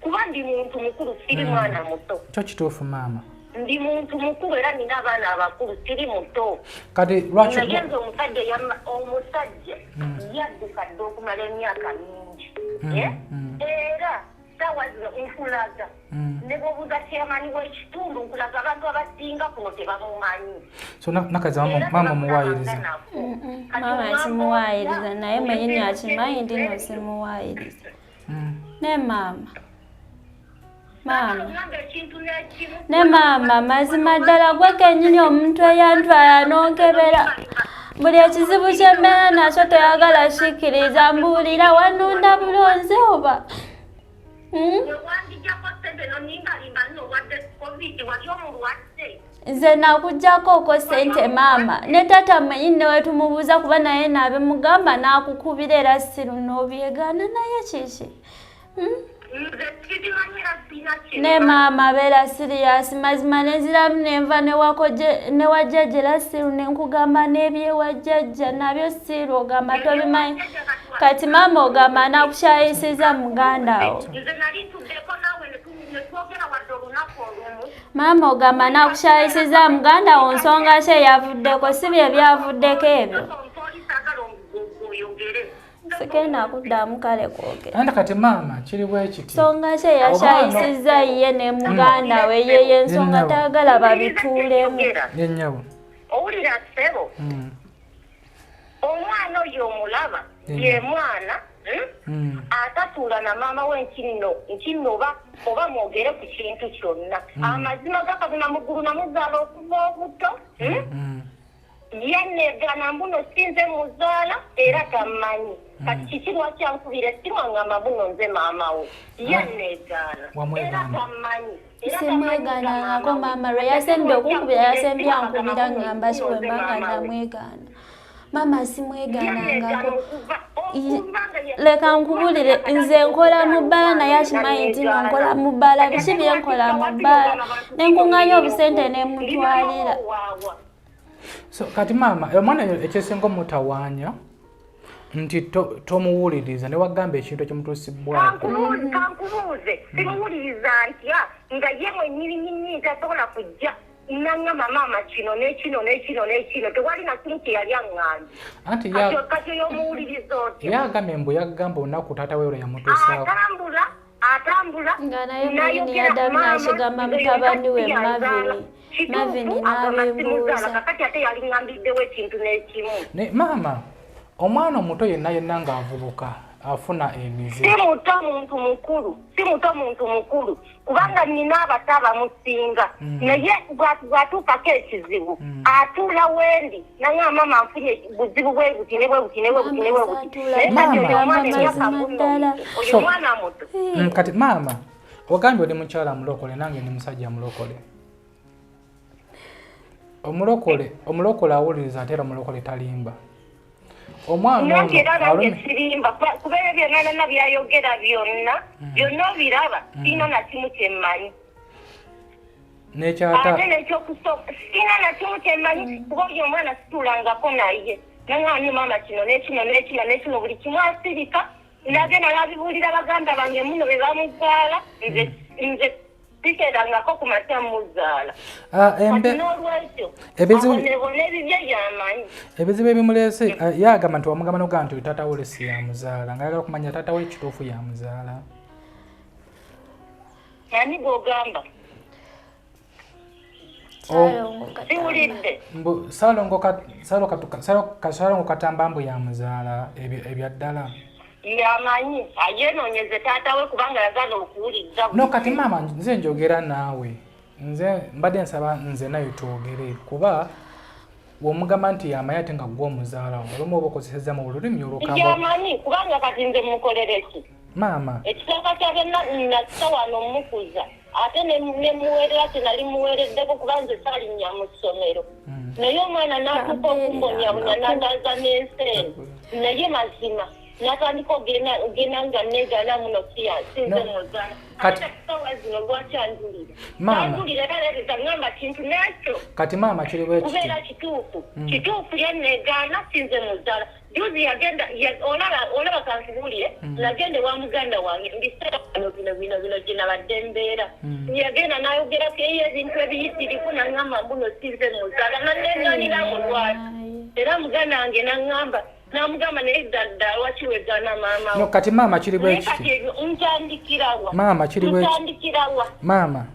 kuba ndi muntu mukulu, siri mwana muto. Kyo kituufu maama. Ndi muntu mukulu era nina abaana abakulu, siri muto. Kati lwaki Naye nze omusajja omusajja yadduka dda okumala emyaka mingi. Era saawa zino nkulaga, ne bw'obuuza chairman w'ekitundu, nkulaga abantu abasinga kuno tebamumanyi. So nakazi Era maama omuwaayiriza. tebakulabanga nako. Kati Maama omwamba simuwaayiriza, otya? naye mwenyini Oyogera akimanyi ebintu ndi no ebyo. simuwaayiriza. Ne maama, maama. Oŋŋamba ekintu n'ekimu. Ne maama, mazima ddala gwe kennyini omuntu eyantwala n'onkebera buli ekizibu kyembeera nakyo toyagala kikkiriza. Mbuulira, wanonda bulonzi oba? Hmm? Wewandijjako ssente nonimbalimba nno obwadde COVID, wali omulwadde. Nze nakugjako oko ssente maama, ne taata mwenyini ne wetumubuuza, kuba naye naabimugamba n'akukubira era siru n'obyegaana, naye kiki? Hmm? Nze sibimanyi era sirina kye Ne maama, beera serious. Mazima nenziramu nenva newajjajja era siru nenkugamba n'ebyewajjajja nabyo siru, ogamba tobimanyi. Kati maama ogamba nakukyayisiza muganda wo. Nze nali ntuddeko naawe ne twogera wadde olunaku olumu? Maama, ogamba nakukyayisiza muganda wo, nsonga ki eyavuddeko? Si bye byavuddeko ebyo? Omupoliisi agala oyogere. Sigenda kuddamu kale kwogera. Anti kati maama, kiri bwe kiti. Nsonga ki eyakyayisizza ye ne muganda we? Yeye ensonga Yennyabo. tayagala babituulemu. Yennyabo. Owulira ssebo? Omwana oyo omulaba? Ye mwana, Atatuula na maama we nkinno nkinno oba mwogere ku kintu kyonna. Amazima gakabuna muggulu, namuzaala okuva obuto, Yanneegaana mbuno sinze muzaala era tammanyi. Kati kiki lwaki ankubira essimu aŋŋamba mbuno nze maama we? Yanneegaana era Wamwegaana. tammanyi. Era tamanyi nga Simwegaanangako. maama we. Maama, lwe yasembye okunkubira, yasembye ankubira ŋŋamba ki bwe mba nga namwegaana? Maama, simwegaanangako. Leka nkubulire, nze nkola mu bbaala, naye akimanyi nti no nkola mu bbaala. Biki byenkola mu bbaala nenkuŋŋaanya obusente nemutwalira. So kati maama, omwana oyo ekyesinga omutawaanya nti tomuwuliriza ne wagamba ekintu ekimutuusibwako. Kankubuuze, simuwuliriza ntya nga ye mwennyininyini tasobola kujja naŋŋamba maama kino n'ekino n'ekino n'ekino? Tewali na kimu kye yali aŋŋambye. Anti Kati oyo omuwuliriza otya? Ye agambye mbu yagamba olunaku taata we lwe yamutuusaako. Atambula atambula Nga naye mwenyini yaddamu n'akigamba mutabani we Mavini, Mavini n'abimbuuza. Kakati ate yali ŋŋambiddewo ekintu n'ekimu? Ne maama, omwana omuto yenna yenna ng'avubuka afuna emize. Si muto, muntu mukulu. Si muto, muntu mukulu, kubanga nina abato abamusinga, naye bw'atuukako ekizibu atuula wendi naye, mama nfunye buzibu bwe buti ne bwe buti ne bwe buti ne bwe buti. Naye kati oyo omwana emyaka Mazima guno ddala. oyo mwana muto. Kati maama, ogambye oli mukyala mulokole, nange ndi musajja mulokole. Omulokole awuliriza, ate era omulokole talimba. Omwana Nanti ono era nange alume sirimba, kuba ebyo byonna byonna byayogera byonna byonna obiraba, sirina na kimu kyemmanyi. N'ekyata Ate nekyokusooka, sirina na kimu kyemmanyi, kuba oyo omwana situulangako naye naŋŋani maama kino nekino nekino nekino, buli kimu asirika, nagenda nabibuulira baganda bange muno be bamuzaala. Nze sikerangako ku makya muzaala. Ah, Kati n'olwekyo abonebona ebibye yamanyi. Ebizibu ebimuleese, ye agamba nti wamugamba nogamba nti taata we lesi yamuzaala, nga ayagala kumanya taata we kituufu yamuzaala. Ani gw'ogamba? Siwulidde. Mbu Ssalongo Ssalongo Katamba mbu yamuzaala, ebyo ebya ddala? Yamanyi, ayeenoonyeze taata we, kubanga yagala okuwuliriza. No, kati maama, nze njogera naawe. Nze mbadde nsaba nze naye twogere, kuba womugamba nti yamanyi ate nga gwe omuzaala, olumu oba okozesezza mu lulimi olukambwe. Yamanyi, kubanga kati nze mukolere ki? Maama, Ekisooka kya byonna, nakisa wano mukuza, ate nemuweerera kye nali muweereddeko, kuba nze salinnya mu ssomero. Naye omwana n'atuuka okumbonyabonya, n'andaza n'ensi eno. Naye mazima n'atandika ogenda nga negaana muno, sinze No. muzaala. Kati- Ate sawa zino lwaki anjulira? Maama. Anjulira era leeta ngamba kintu nakyo Kati maama, kiri bwe kiti. Kubeera kituufu, kituufu yannegaana, sinze muzaala. Juzi yagenda olaba kankubuulire, nagenda ewa muganda wange mbiseera bino bino bino bino gye nabadde mbeera. Yagenda n'ayogerako eyo ebintu ebiyitirivu, naŋŋamba mbuno sinze muzaala, naneegaanira mulwaki. Era muganda wange naŋŋamba, namugamba, naye ddala lwaki wegaana maama No, wo? Kati maama, kiri bwe Naye kati kiti. ebyo ntandikirawa? Maama, kiri bwe kiti. Ntandikirawa? Maama,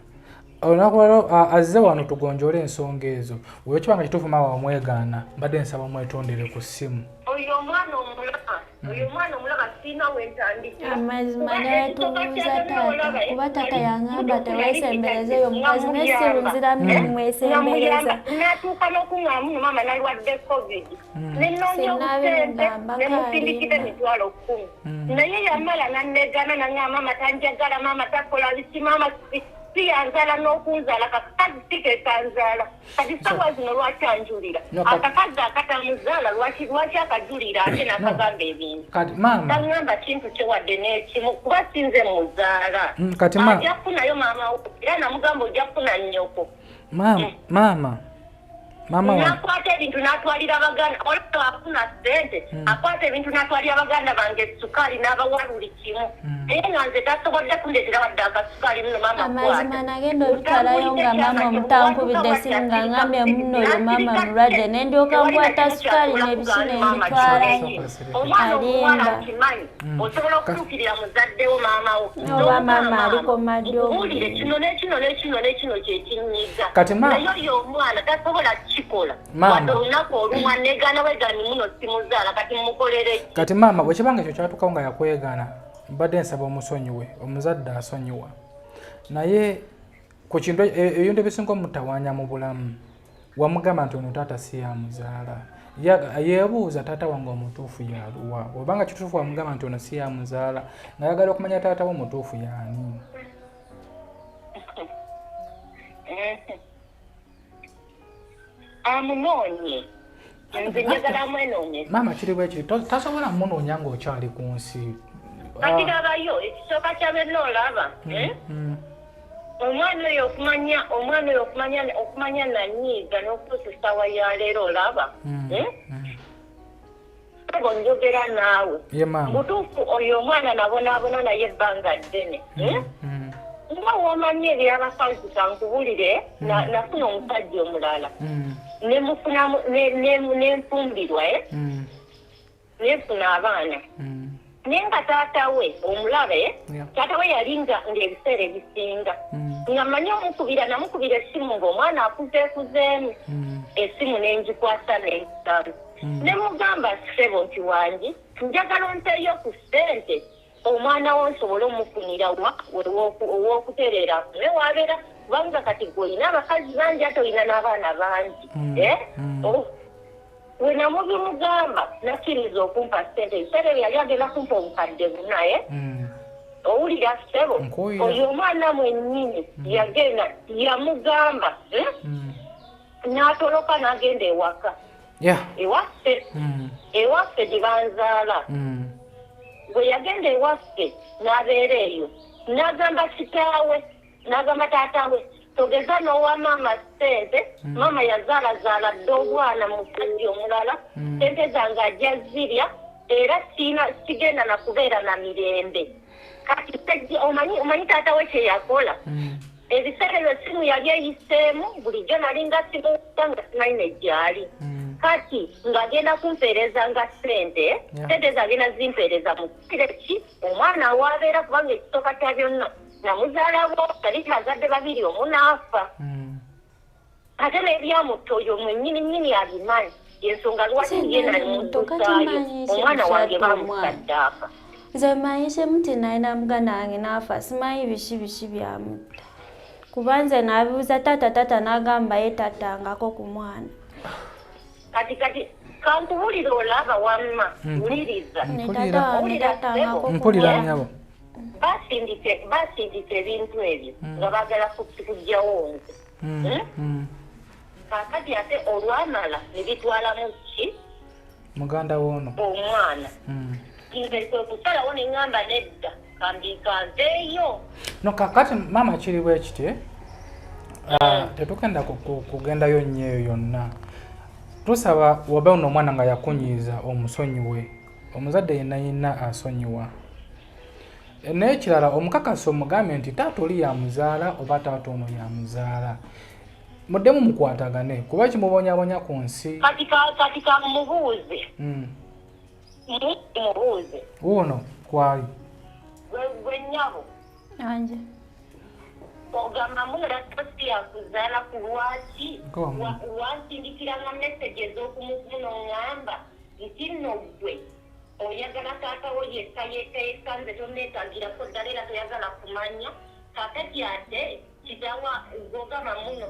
olunaku lwalwo azze wano tugonjole ensonga ezo. Wekiba nga kituufu maama wamwegaana, mbadde nsaba omwetondere ku ssimu. Oyo omwana omulaba, oyo omwana omulaba, siina wentandikira. Amazima, netubuuza taata, kuba taata yaŋŋamba teweesemberezeyo omukazi, naye sirunziramu nemwesembereza. Natuuka n'okuŋŋamu no maama nalwadde COVID, nenoonya obusente, Sinnabimugamba. nemusindikira Kalimba. 100,000. Naye yamala nanegana, naŋŋamba maama tanjagala, maama takola biki, maama si yanzaala n'okunzaala, kakakazi si kekanzaala. Kati sawa zino lwaki anjulira? No, kati- Akakazi akatamuzaala, lwaki akajulira ate n'akagamba ebintu? Kati maama, Taŋŋamba kintu kyewadde n'ekimu, kuba sinze muzaala. Kati ma- Ajja kufunayo maama we, era namugamba ojja kufuna nnyoko. Maama, maama, maama wange. Nakwata ebintu n'atwalira baganda. Olaba afuna ssente, akwata ebintu n'atwalira baganda bange sukaali, n'abawa buli kimu, naye nga nze tasobodde kundeetera wadde akasukaali muno maama. Amazima, nagenda obitwalayo nga maama omutankubidde essimu nga ngambye muno oyo maama mulwadde, ne ndyoka nkwata sukaali n'ebiki nembitwalayo. Omwana omuwala Alimba. akimanyi osobola okutuukirira muzaddewo, maama wo. Oba maama aliko madde Nkubuulire, obuliri. kino nekino nekino nekino kyekinyiga. Kati Naye oyo omwana tasobola kukikola. Maama. Wadde olunaku olumu anegaana bwegani muno simuzaala. Kati mukolere ki? Kati maama, bwekibanga ekyo kyatukawo nga yakwegaana, mbadde nsaba omusonyiwe. Omuzadde asonyiwa, naye ku kintu ebintu ebisinga omutawaanya mu bulamu, wamugamba nti ono taata si yamuzaala. Yeebuuza taata wange omutuufu yaluwa? Obanga kituufu wamugamba nti ono si yamuzaala, ngayagala okumanya taata we omutuufu yaani. Amunoonye, nze njagala amwenoonye. Maama, kiri bwe kiri, tasobola munoonya ng'okyali ku nsi. Kati labayo, ekisooka kya byonna olaba, eh? Omwana oyo okumanya, omwana oyo okumanya nanyiiga n'okutuusa essaawa ya leero olaba, eh? Abo njogera naawe. Ye maama. Butuufu oyo omwana nabonaabona naye ebbanga ddene, eh? Nga womanyi ebyabakazi, kankubulire, nafuna omusajja omulala, nemufunamu nenfumbirwa, eh? Nenfuna abaana, naye nga taata we omulaba, eh? Taata we yali nga ng'ebiseera ebisinga nga manyi omukubira, namukubira essimu ng'omwana akuzeekuzeemu, essimu nengikwasa nensaba, nemugamba, ssebo, nti wangi, njagala ompeeyo ku ssente, omwana wo nsobole omufunira wa ow'okutereera afune wabeera, kubanga kati gwe olina abakazi bangi ate olina n'abaana bangi. Eh? We namubimugamba, nakkiriza okumpa ssente. Ebiseera ebyo yali agenda kumpa 4,000, eh? Owulira ssebo? Nkuwulira. Oyo omwana mwennyini yagenda yamugamba, eh? N'atoloka n'agenda ewaka ewaffe, ewaffe gye banzaala. Bwe yagenda ewaffe n'abeera eyo, n'agamba kitaawe, n'agamba taata we, togeza n'owa maama ssente, maama yazaalazaala dda obwana musajja omulala, ssente zange ajja zirya, era siina sigenda na kubeera na mirembe. Kati omanyi taata we kye yakola? Ebiseera ebyo simu yali eyiseemu, bulijjo nalinga simuwulira nga simanyi ne gyali. Kati ng'agenda kumpeereza nga ssente, ssente zagenda zimpeereza mu ki omwana awabeera, kubanga ekisooka kya byonna namuzaalawo, yali bazadde babiri, omu n'afa. Ate n'ebyamutta oyo mwennyini nnyini abimanyi, ensonga lwaki ye nali muddusaayo omwana wange bamusaddaaka. Nze manyi kyemuti nalina muganda wange n'afa, simanyi biki biki byamutta. Kuba nze nabibuuza taata, taata n'agamba ye tattangako ku mwana. Kati kati kankubulire, olaba wamma, wuliriza. Ne Mpulira. taata wange Mpulira, tattangako ku Mpulira mwana. nnyabo. Basindika ebintu ebyo nga baagala kugjawo nze. Kaakati ate olwamala ne bitwalamu ki? Muganda woono. Omwana. Nze kwe kusalawo ne ŋŋamba nedda, kambikanzeeyo. No, kakati maama, kiri bwe kiti, eh? Ah, tetugenda kugendayo nnyo eyo yonna. Tusaba woba ono omwana nga yakunyiiza, omusonyiwe. Omuzadde yenna yenna asonyiwa. Naye ekirala, omukakasa omugambe nti taata oli yamuzaala oba taata ono yamuzaala, muddemu mukwatagane, kuba kimubonyabonya ku nsi. Kati kamubuuze. Mubuuze. Wuuno kwali. Gwe nnyabo. Anje. Ogamba muno si yakuzaala, ku lwaki Go on. wansindikiranga message ez'okumukumu n'oŋŋamba nti nno ggwe oyagala taata wo yekka yekka yekka, nze tonneetagirako ddala era toyagala kumanya. Kaakati ate kitawa gwogamba muno,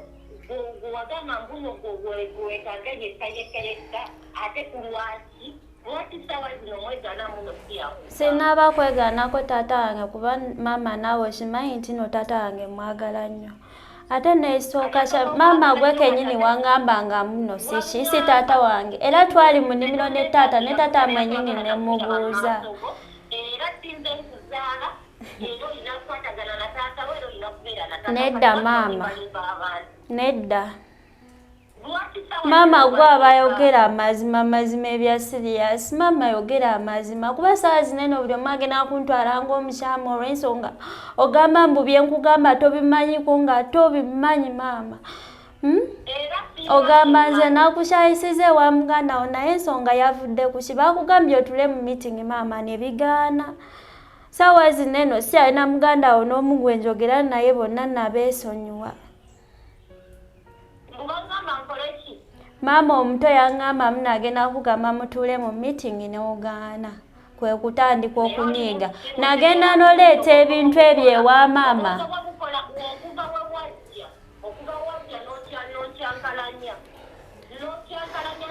gwewagamba mbuno gwetaaga yekka yekka yekka, ate ku lwaki, lwaki saawa zino mwegaana muno si yakuzaala? Sinaba kwegaanako taata wange, kuba maama naawe okimanyi nti no taata wange mwagala nnyo. Ate nesooka kya maama, gwe kennyini waŋŋamba nga muno siki si taata wange, era twali mu nnimiro ne taata, ne taata mwennyini ne mubuuza. Era sinze nkuzaala, era olina kukwatagana na taata we, era olina kubeera na taata. Nedda, Lwaki maama. olimbalimba abantu? Nedda. Lwaki sawa Maama, zino gwe aba olimba? ayogera amazima, amazima ebya serious. Maama, yogera amazima, kuba saawa zinene buli omu agenda kuntwala ng'omukyamu olw'ensonga ogamba mbu bye nkugamba tobimanyiko, nga tobimanyi maama, Era singa Ogamba nze simanyi. nakukyayisiza ewa muganda wo, naye ensonga yavudde ku ki? Bakugambye otule mu meeting, maama, ne bigaana. Saawa zino eno si alina muganda wo n'omu gwe njogera naye, bonna nabeesonyiwa. Mbu bagamba nkole ki? Maama omuto yaŋŋamba munagenda kugamba mutuule mu meeting n'ogaana, kwe kutandika okunyiiga, nagenda n'oleeta ebintu ebyo ewa maama. Okuva bukola, okuva we wajja, okuva wajja n'okyankalanya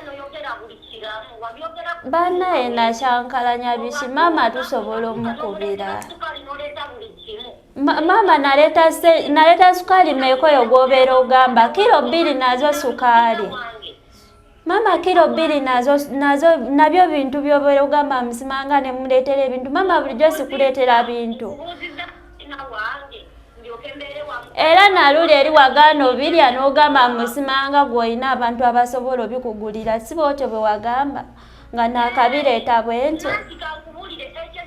n'oyogera buli kiramu wabyogera. Bannaye, nakyankalanya biki maama? Tusobola omukubira. Sukaali n'oleeta buli kimu. Maama, naleeta sukaali meekoyo gw'obeera ogamba kilo 2 nazo sukaali. Maama, kilo 2 nazo nazo nabyo bintu by'obeera ogamba musimanga ne muleetera ebintu. Maama, bulijjo sikuleetera bintu. Nkubuuziza na wange ndyoke mbeere wamu. Era naluli eri wagaana obirya n'ogamba musimanga gw'olina abantu abasobola obikugulira, si bwotyo bwe wagamba nga naakabireeta bwe ntyo? Nanti kankubuulire, ekyo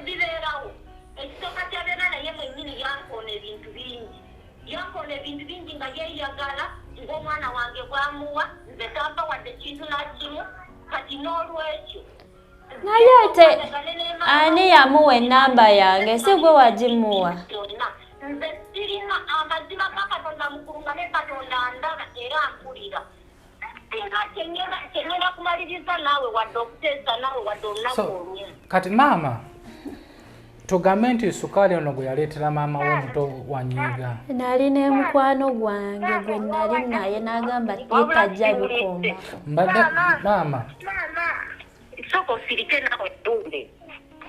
bibeerawo. Ekisooka kyabeera, naye mwennyini yankoona ebintu bingi, yankoona ebintu bingi nga yeeyagala ng'omwana wange bwamuwa, nze tampa wadde kintu nakimu. Kati n'olwekyo Naye ate ani yamuwa ennamba yange? Si gwe wagimuwa? Byonna nze sirina. Amazima ga Katonda mukulu, nga ne Katonda ndaba era mpulira, singa kyenyenda kumaliriza naawe wadde okuteesa naawe wadde olunaku So olumu. Kati maama, tugambe nti sukaali ono gwe yaleetera maama we omuto wanyiiga? Nali ne mukwano gwange gwe nali naye, n'agamba ye tajja bikombako. Mbadde maama. Maama, sooka osirike nawe ddumbe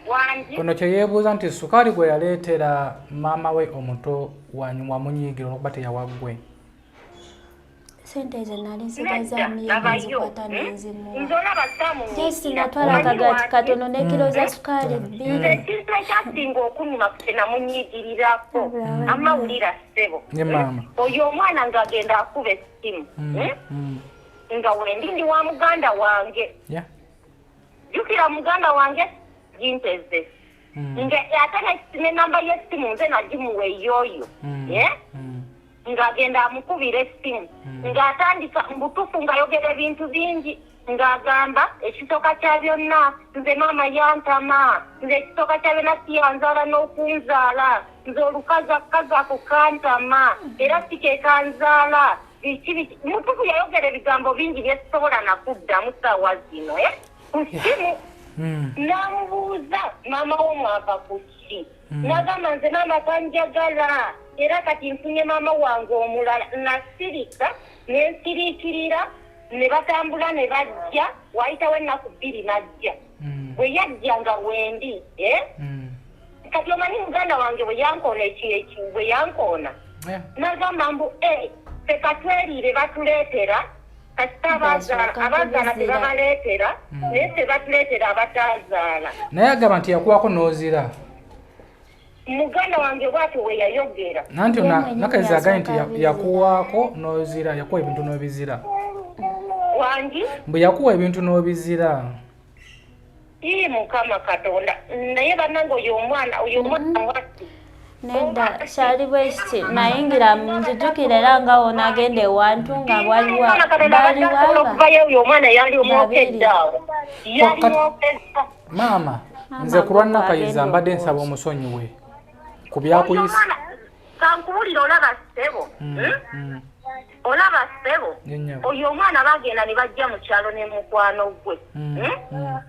wangi. Ono kye yeebuuza nti sukaali gwe yaleetera maama we omuto wamunyiigira olwokuba teyawaggwe? Sente ezo nali nsigaza Nedda, myezi labayo. nzikwata nenzimuwa. Nze olaba saamunyiigira. Jesi, natwala akagaati katono ne kilo za sukaali Nze 2. ekintu ekyasinga okunyuma kye namunyiigirirako, amawulira ssebo, Ye maama. Oyo omwana ng'agenda akuba essimu, Nga wendi ndi wa muganda wange. Jjukira muganda wange ginteze nga ate nenamba y'essimu nze nagimuwa ey'oyo. Eh? Ng'agenda amukubira essimu, ng'atandika mbutuufu ng'ayogera ebintu bingi, ng'agamba ekisooka kya byonna nze maama yantama, nze ekisooka kya byonna siyanzaala n'okunzaala, nze olukazi akazi ako kantama era si ke kanzaala, biki biki. Mutuufu yayogera ebigambo bingi byetusobola nakuddamu saawa zino, eh? Ku ssimu. N'amubuuza, maama wo mwava ku ki? N'agamba nze maama tanjagala. Era kati nfunye maama wange omulala. Nasirika ne nsiriikirira, ne batambula ne bajja, waayitawo ennaku bbiri n'ajja. Bwe yajja nga wendi, eh? Kati omanyi muganda wange bwe yankoona eki bwe yankoona n'agamba mbu e ffe katweriire batuleetera kasita abazaala abazaala tebabaleetera naye ffe batuleetera abataazaala. Naye agamba nti yakuwako n'ozira. Muganda wange bwatyo bwe yayogera. Nanti Ye mwennyini Nakayiza agambye nti yasooka abizira. Yakuwaako n'ozira, yakuwa ebintu n'obizira. Wangi? Mbu yakuwa ebintu n'obizira. Ii Mukama Katonda, naye bannange oyo omwana, oyo omwana watti. Nedda, kyali bwe kiti, nayingira nzijukira era nga wonagenda ewantu nga waliwo Mukama Katonda abadde baaliwo asobola aba okuvayo oyo omwana yali omwokedde babiri. awo. Yali Kati- mwokezza. Maama, Maama nze ku lwa gwe Nakayiza agenda mbadde nsaba okwokya. omusonyiwe ku Oyo byakuyisa. omwana kankuwulira olaba ssebo. Hmm? Olaba ssebo. Ye nnyabo. Oyo omwana bagenda ne bajja mu kyalo ne mukwano gwe. Hmm?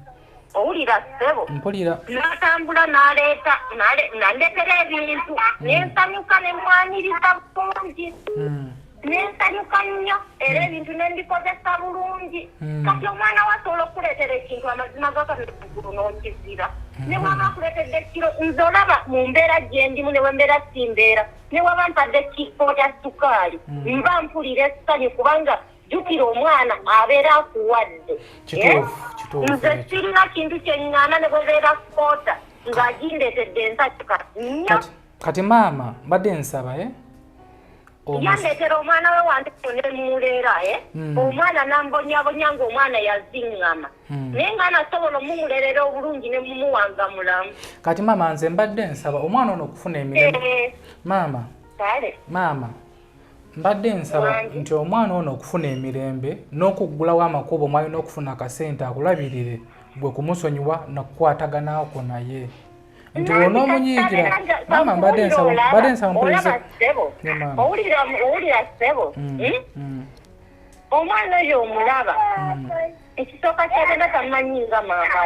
Owulira ssebo. Mpulira. N'atambula n'aleeta n'andeetera ebintu ne nsanyuka ne mwaniriza bulungi. Ne nsanyuka nnyo era ebintu ne mbikozesa bulungi. Kati omwana we asobola okukuleetera ekintu amazima ga Katonda eggulu n'okizira. Ne bw'aba akuleetedde kiro, nze olaba mu mbeera gye ndimu ne bwe mbeera si mbeera, ne bw'aba mpadde kifo kya sukaali, mba mpulira essanyu kubanga jjukira omwana abeera akuwadde. Kituufu, kituufu Nze ekyo. sirina kintu kye ŋŋaana ne bwebeera kkoota ng'agindeetedde ensanyuka nnyo. Kati maama mbadde nsaba eh? Yandeetera omwana we wange ne mmuleera, eh? Omwana n'ambonyabonya ng'omwana yaziŋŋama. Naye nga nasobola omumulerera obulungi ne mumuwanga mulamu. Kati maama nze mbadde nsaba omwana ono okufuna emirembe. Maama, Kale. maama mbadde nsaba Wangi. nti omwana ono okufuna emirembe n'okuggulawo amakubo mwalina okufuna akasente akulabirire gwe kumusonyiwa nakukwataganako naye nti wonoomunyiigira. Maama mbadde nsaba, mbadde nsaba mpulize. Olaba ssebo. Ye maama. Owulira, owulira ssebo. Omwana oyo omulaba. Ekisooka kya byonna tamanyi nga maama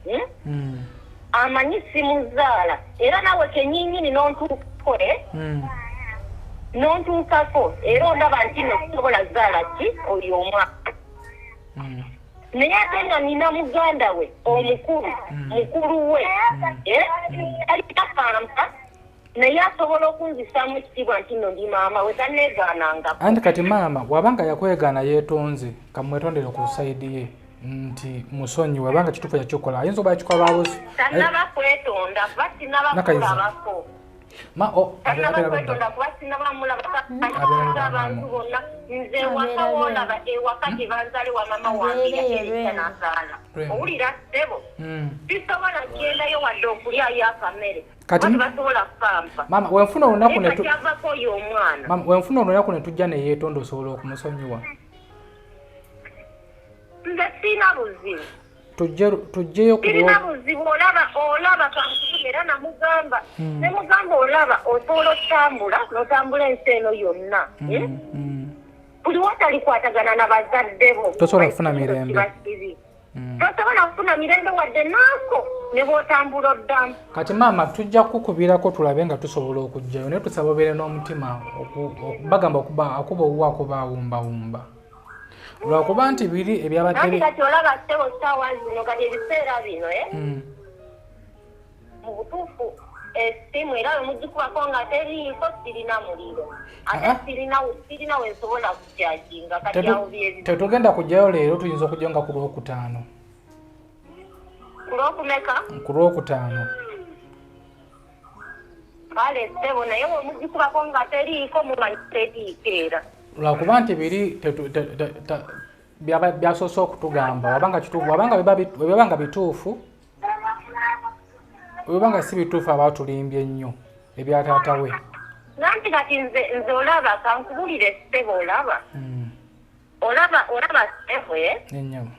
we. Amanyi simuzaala era naawe kennyinnyini n'ontuukako, eh? N'ontuukako era ondaba nti nno sisobola zaala ki oyo omwana. Naye ate nga nina muganda we omukulu, mukulu we, eh? Alina pampa naye asobola okunzisaamu ekitiibwa nti nno ndi maama we, tanneegaanangako. Anti kati maama bw'abanga yakwegaana yeetonze, kamwetondere ku sayidi ye nti musonyiwe, wabanga kituufu yakikola ayinza okuba yakikola lwabuzi. Tannaba kwetonda kuba sinnaba Nakayiza. kulabako. Ma o Tannaba abeera kwetonda ludda. kuba sinnaba mulaba. Abeera ludda Abantu maama. bonna nze ewaka Abeera woolaba ewaka gye banzaale wa maama wange Abeera yakyeresa Lwendo. n'azaala. Lwendo. Owulira ssebo, sisobola kugendayo wadde okulyayo akamere. Kati Kuba tebasobola kupampa. Maama wenfuna olunaku Naye ne tu kati avako oyo omwana. Maama wenfuna olunaku ne tujja ne yeetonda osobola okumusonyiwa. Nze sirina buzibu. Tujjeyo ku Sirina lwo- buzibu, olaba, olaba kankubiri era namugamba. Ne mugamba olaba osobola otambula n'otambula ensi eno yonna. Buli watalikwatagana na bazadde bo. Tosobola kufuna mirembe. Kiba kibi. Tosobola kufuna mirembe wadde naako ne bw'otambula oddamu. Kati maama tujja kukubirako tulabe nga tusobola okuggyayo, naye tusaba obeere n'omutima bagamba akuba owuwo akuba awumbawumba. Lwakuba nti biri ebyabadde Anti kati olaba ssebo ssaawa zino kati ebiseera bino, eh? Mu butuufu essimu era bwe mugikubako nga teriiko sirina muliro. Ate sirina we nsobola kukyaginga kati awo bye Tetugenda kuggyayo leero, tuyinza okuggyayo nga ku Lwokutaano. Ku Lwokumeka? Ku Lwokutaano. Kale ssebo, naye bwe mugikubako nga teriiko mumanyi teriiko era. Lwakuba nti biri byasoose okutugamba, wabanga kituufu, wabanga biba nga bituufu, bwe nga si bituufu abaatulimbye nnyo ebya taata we. Nanti kati nze olaba kankubulire ssebo olaba. Olaba, olaba ssebo, eh? Ennyabo.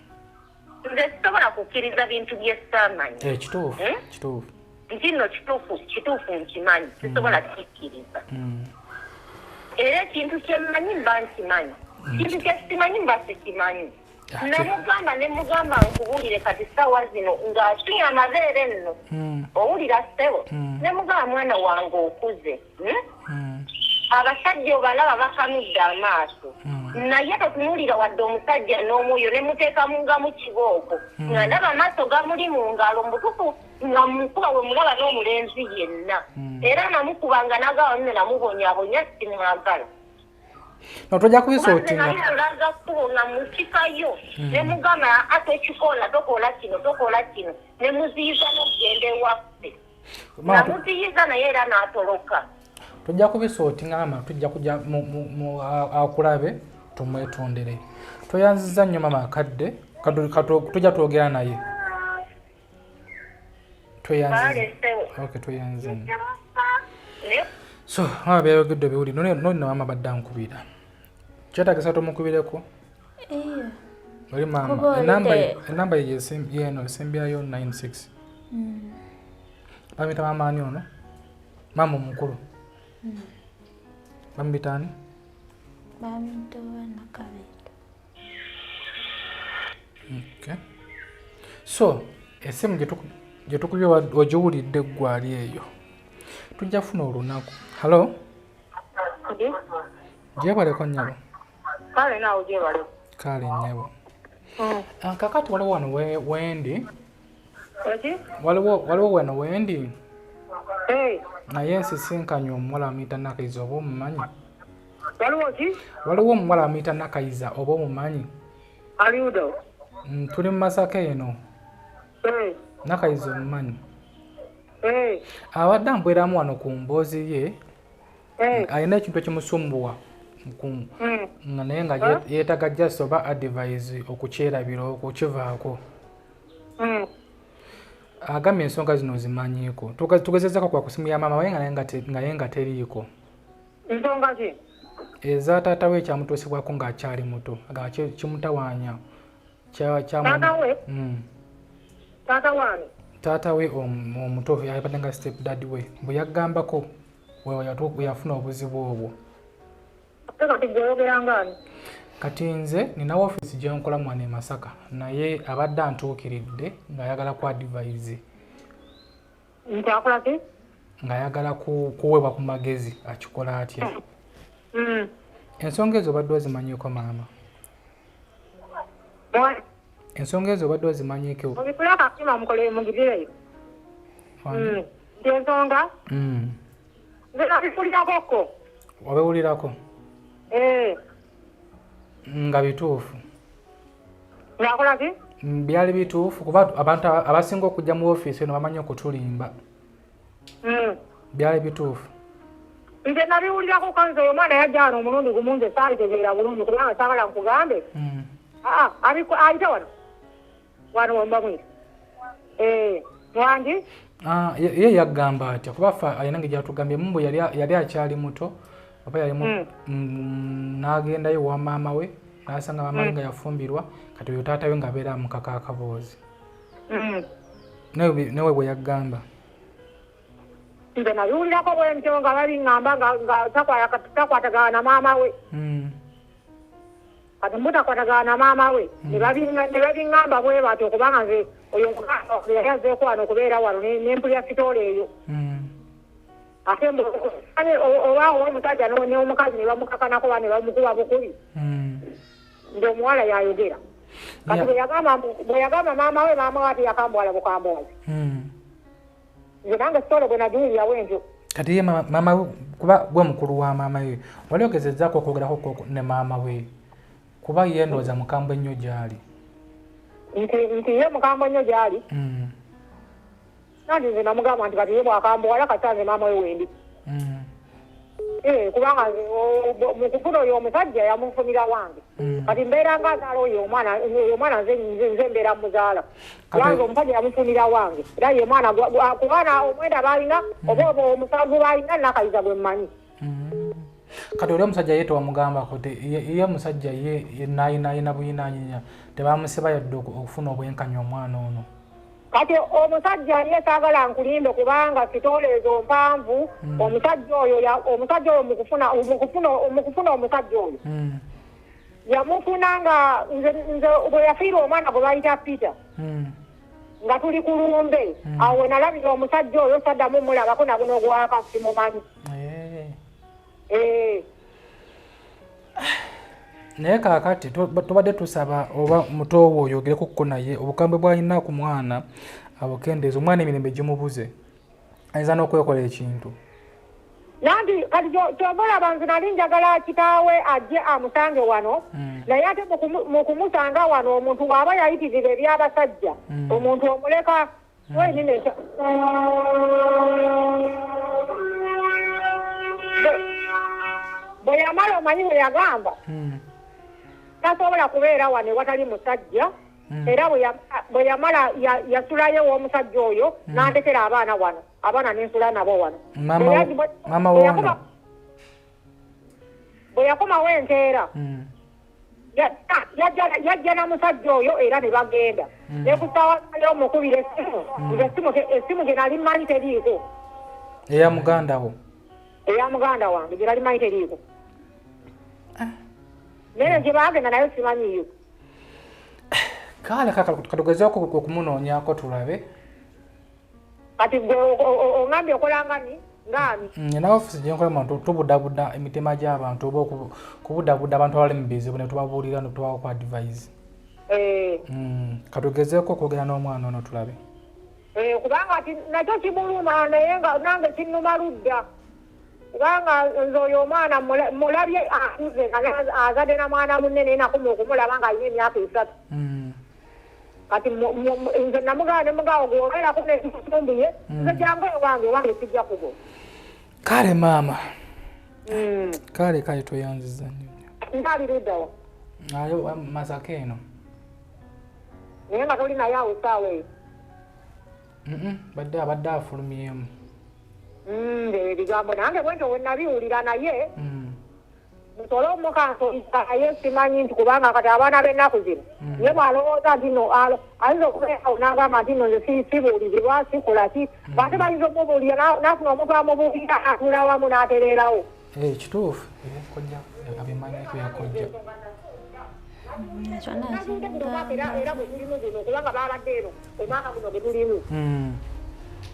Nze sisobola kukkiriza bintu bye saamanyi. Kituufu, kituufu. Nti nno kituufu, kituufu nkimanyi, sisobola kukikkiriza. Era ekintu kye mmanyi mba nkimanyi. Ekintu kye simanyi mba sikimanyi. Namugamba ne mugamba nkubuulire kati ssaawa zino ng'asunya amabeere nno owulira ssebo ne mugamba mwana wange okuze hmm? Abasajja obalaba bakanudde amaaso naye totunuulira wadde omusajja n'omwoyo ne muteekamu nga mu kibooko nga ndaba amaaso gamuli mu ngalo mubutuufu nga mukuba we mulaba n'omulenzi yenna era namukuba nga nagawa nno namubonyabonya simwagala. No tojja kubisootinga. Nalaga kkubo nga musikayo ne mugamba aa tokikola tokola kino tokola kino ne muziyiza n'okugenda ewaffe. Namuziyiza naye era n'atoloka. Tujja kubisootinga mama, tujja kujja akulabe tumwetondere. Toyanziza nnyo mama akadde tujja twogera naye. Tweyanziza. Okay, tweyanziza nnyo. So mama byayogedde obiwulire nolina mama badde ankubira. Kyetagisa tumukubireko? Oli mama enamba ye yeno esembyayo 96. Bamuyita maama ani ono? Maama omukulu. Bamuyita ani? Bamuyita Nakabiito. Okay. So esimu gye tukubye ogiwulidde ggwe ali eyo. Tujja kufuna olunaku. Hello? Gyebaleko nnyabo. Kale naawe gyebaleko. Kale nnyabo. Kakati waliwo wano wendi. Waliwo wano wendi. Naye nsisinkanye omuwala amuyita Nakayiza oba omumanyi? Waliwo ki? Waliwo omuwala amuyita Nakayiza oba omumanyi? Aliudo. Tuli mu Masaka eno. Nakayiza omumanyi? Abadde ambweramu wano ku mboozi ye. Alina ekintu ekimusumbuwa naye nga yeetaaga just oba advise okukyerabira okukivaako. Agambye ensonga zino ozimanyiiko. Tugezezaako kwa kusimu ya maama we naye nga teriiko. Ensonga ki? Eza taata we ekyamutuusibwako ng'akyali muto. Nga kimutawaanya. Taata we? Taata waani? Taata we omuto yabadde nga step dad we. Bwe yaggambako we yafuna obuzibu obwo. Kati gwe oyogera ng'ani? Kati nze nina woofiisi gye nkola wano e Masaka naye abadde antuukiridde ng'ayagala ku advise. Nti akola ki? Ng'ayagala kuweebwa ku magezi akikola atya. Ensonga ezo obadde ozimanyiiko maama? Ensonga ezo obadde ozimanyiiko? Obikule akasima mukole mugireyo. Nti ensonga? Nze nabiwulirako ko. Wabiwulirako? Nga bituufu. Ng'akola ki? Byali bituufu kuba abantu abasinga okujja mu ofiisi eno bamanyi okutulimba. Byali bituufu. Nze nabiwulirako kanze oyo omwana yajja wano omulundi gumu nze saalitegeera bulungi kubanga saagala nkugambe. Ayita wano. Wano wambamwita. Mwangi? Ye yagamba atya kuba ffe alina engeri gy'atugambye mbu yali akyali muto oba yali n'agendayo ewa maama we n'asanga maama we nga yafumbirwa kati oyo taata we ng'abeera amukaka akaboozi. Nawe bwe yagamba. Nze nabiwulirako bwe ntyo nga babiŋŋamba nga takwatagana na maama we. Kati mutakwatagana na maama we ne babiŋŋamba bwe batyo kubanga nze oyo yali azzeeko wano okubeera wano ne mpulira sitoole eyo. Ate oba omusajja n'omukazi ne bamukakanako oba ne bamukuba bukubi. Nti omuwala yayogera. Kati bwe yagamba maama we maama we ate yakambuwala bukambuwazi. Nze nange sitoole bwe nagiwulira bwe ntyo. Kati ye maama we kuba gwe mukulu wa maama we wali ogezezzaako okwogerako ne maama we kuba ye ndowooza mukambwe nnyo gy'ali. Nti ye mukambwe nnyo gy'ali? Nanti nze namugamba nti kati ye bw'akambuwala kati nze maama we wendi. Kubanga mu kufuna oyo omusajja yamufunira wange. Kati mbeera nga azaala oyo omwana nze mbeera muzaala. Kubanga omusajja yamufunira wange. Era ye mwana kubana omwenda baalina oba omusanvu baalina Nakayiza gwe mmanyi. Kati oli omusajja ye tewamugambako ye musajja ye naayinaayina buyinaanyinya tebamusiba yadde okufuna obwenkanya omwana ono. Kati omusajja ye saagala nkulimbe kubanga sitoole ezo mpanvu. Omusajja oyo mu kufuna omusajja oyo. Yamufuna nga nze bwe yafiirwa omwana gwe bayita Peter. Nga tuli ku lumbe. Awo we nalabira omusajja oyo saddamu mulabako na guno gwaka simumanyi. Naye kaakati tubadde tusaba oba mutoowo oyogereko ko naye obukambwe bw'alina ku mwana abukendeeza, omwana emirembe gimubuze, ayinza n'okwekola ekintu. Nanti kati kyova olaba nze nali njagala kitaawe ajje amusange wano, naye ate mu kumusanga wano omuntu bw'aba yayitirira eby'abasajja, omuntu omuleka wenyini. Bwe yamala omanyi bwe yagamba, tasobola kubeera wano ewatali musajja. Era bwe yamala yasulayo ew'omusajja oyo n'andekera abaana wano, abaana nensula nabo wano. Maama wono Bwe yakomawo enkeera, yajja na musajja oyo era ne bagenda. Ne ku ssaawa y'omukubira essimu, nze essimu gye nali mmanyi teriiko. Eya muganda wo? Eya muganda wange gye nali mmanyi teriiko. Naye gye baagenda nayo simanyiyo. Kale katugezeeko okumunoonyaako tulabe. Kati gwe oŋambye okola ngani ngaani? Nina ofiisi gye nkolamu, tubudabuda emitima gy'abantu oba okubudabuda abantu abali mu bizibu ne tubabuulira ne tubawa ku advice. Katugezeeko okwogera n'omwana ono tulabe. Kubanga nakyo kimuluma, naye nga nange kinnuma ludda, kubanga nze oyo omwana mulabye akuze nga azadde na mwana munne, naye nakoma okumulaba ng'alina emyaka 3. Kati nze namugamba ne mugamba, gwobeerako nekisumbuye, nze jangu ewange sijja kugo. Kale maama. Kale tweyanziza nnyo. Ntaali luddawa? Ayo Masaka eno. Naye nga toli naye awo essaawa eyo? Badde abadde afulumyemu. Ebigambo nange bwentyo we nabiwulira, naye nsole omukansolisa, naye simanyi nti kubanga kati abaana b'ennaku zino, ye bw'alowooza nti no ayinza okubeerawo n'agamba nti no nze sibuulirirwa, sikola ki, ate bayinza omubuulira n'afuna omuntu amubuulira, atuula wamu n'atereerawo. Kituufu, ebyakkojja abimanyiko yakojja. Era bwe tulimu guno, kubanga babadde eno omwaka guno gwe tulimu,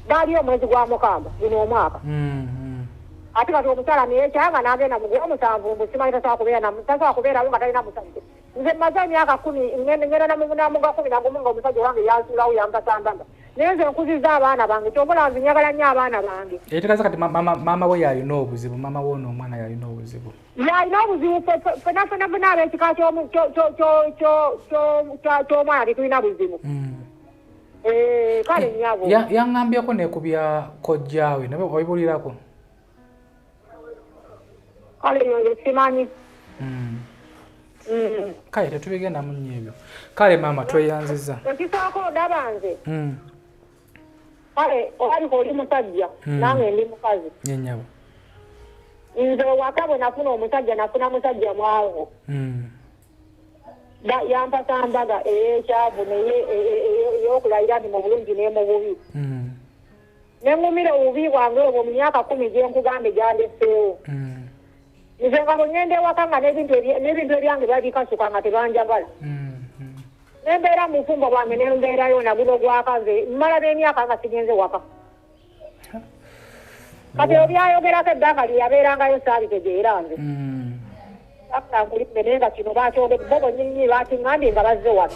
baali omwezi gwa Mukamba guno omwaka. Ate kati omukyala neyekyanga n'agenda mu gw'omusanvu, mbu simanyi tasobola kubeerawo nga talina musajja. Nze mmaze emyaka 10, ngenda namuga 11 nga omusajja wange yansuulawo, yampasambamba, naye nze nkuzizza abaana bange. Kyova nze njagala nnyo abaana bange. Ekitegeeza kati maama we yalina obuzibu, maama we ono omwana yalina obuzibu. Yalina obuzibu. Fena fena fena ab'ekika ky'omwana tetulina buzibu. Kale nnyabo. Yaŋŋambyeko ne ku bya kojjaawe, nabe obibuulirako? Kale nze simanyi. Kale tetubigendamu nnyo ebyo. Kale maama, tweyanziza. Ekisooka ondaba nze, kale olabika oli musajja, nange ndi mukazi. Nyenyabo. Nze ewaka bwe nafuna omusajja, nafuna musajja mwavu. Yampasa mbaga ey'ekyavu, naye ey'okulayira nti mu bulungi ne mu bubi. Ne ŋŋumira obubi bwange obwo mu myaka 10 gye nkugambe gyandeseewo. Nze nga bwe ŋŋenda ewaka nga n'ebintu ebyange babikasuka nga tebanjagala. Nembeera mu bufumbo bwange, nembeerayo na guno gwaka, nze mmala n'emyaka nga sigenze waka. Kati ebyayogerako ebbanga lye yabeerangayo saabitegeera nze. Afuna nkulimbe, naye nga kino bakyogedde bo bonnyini, bakiŋŋambye nga bazze wano.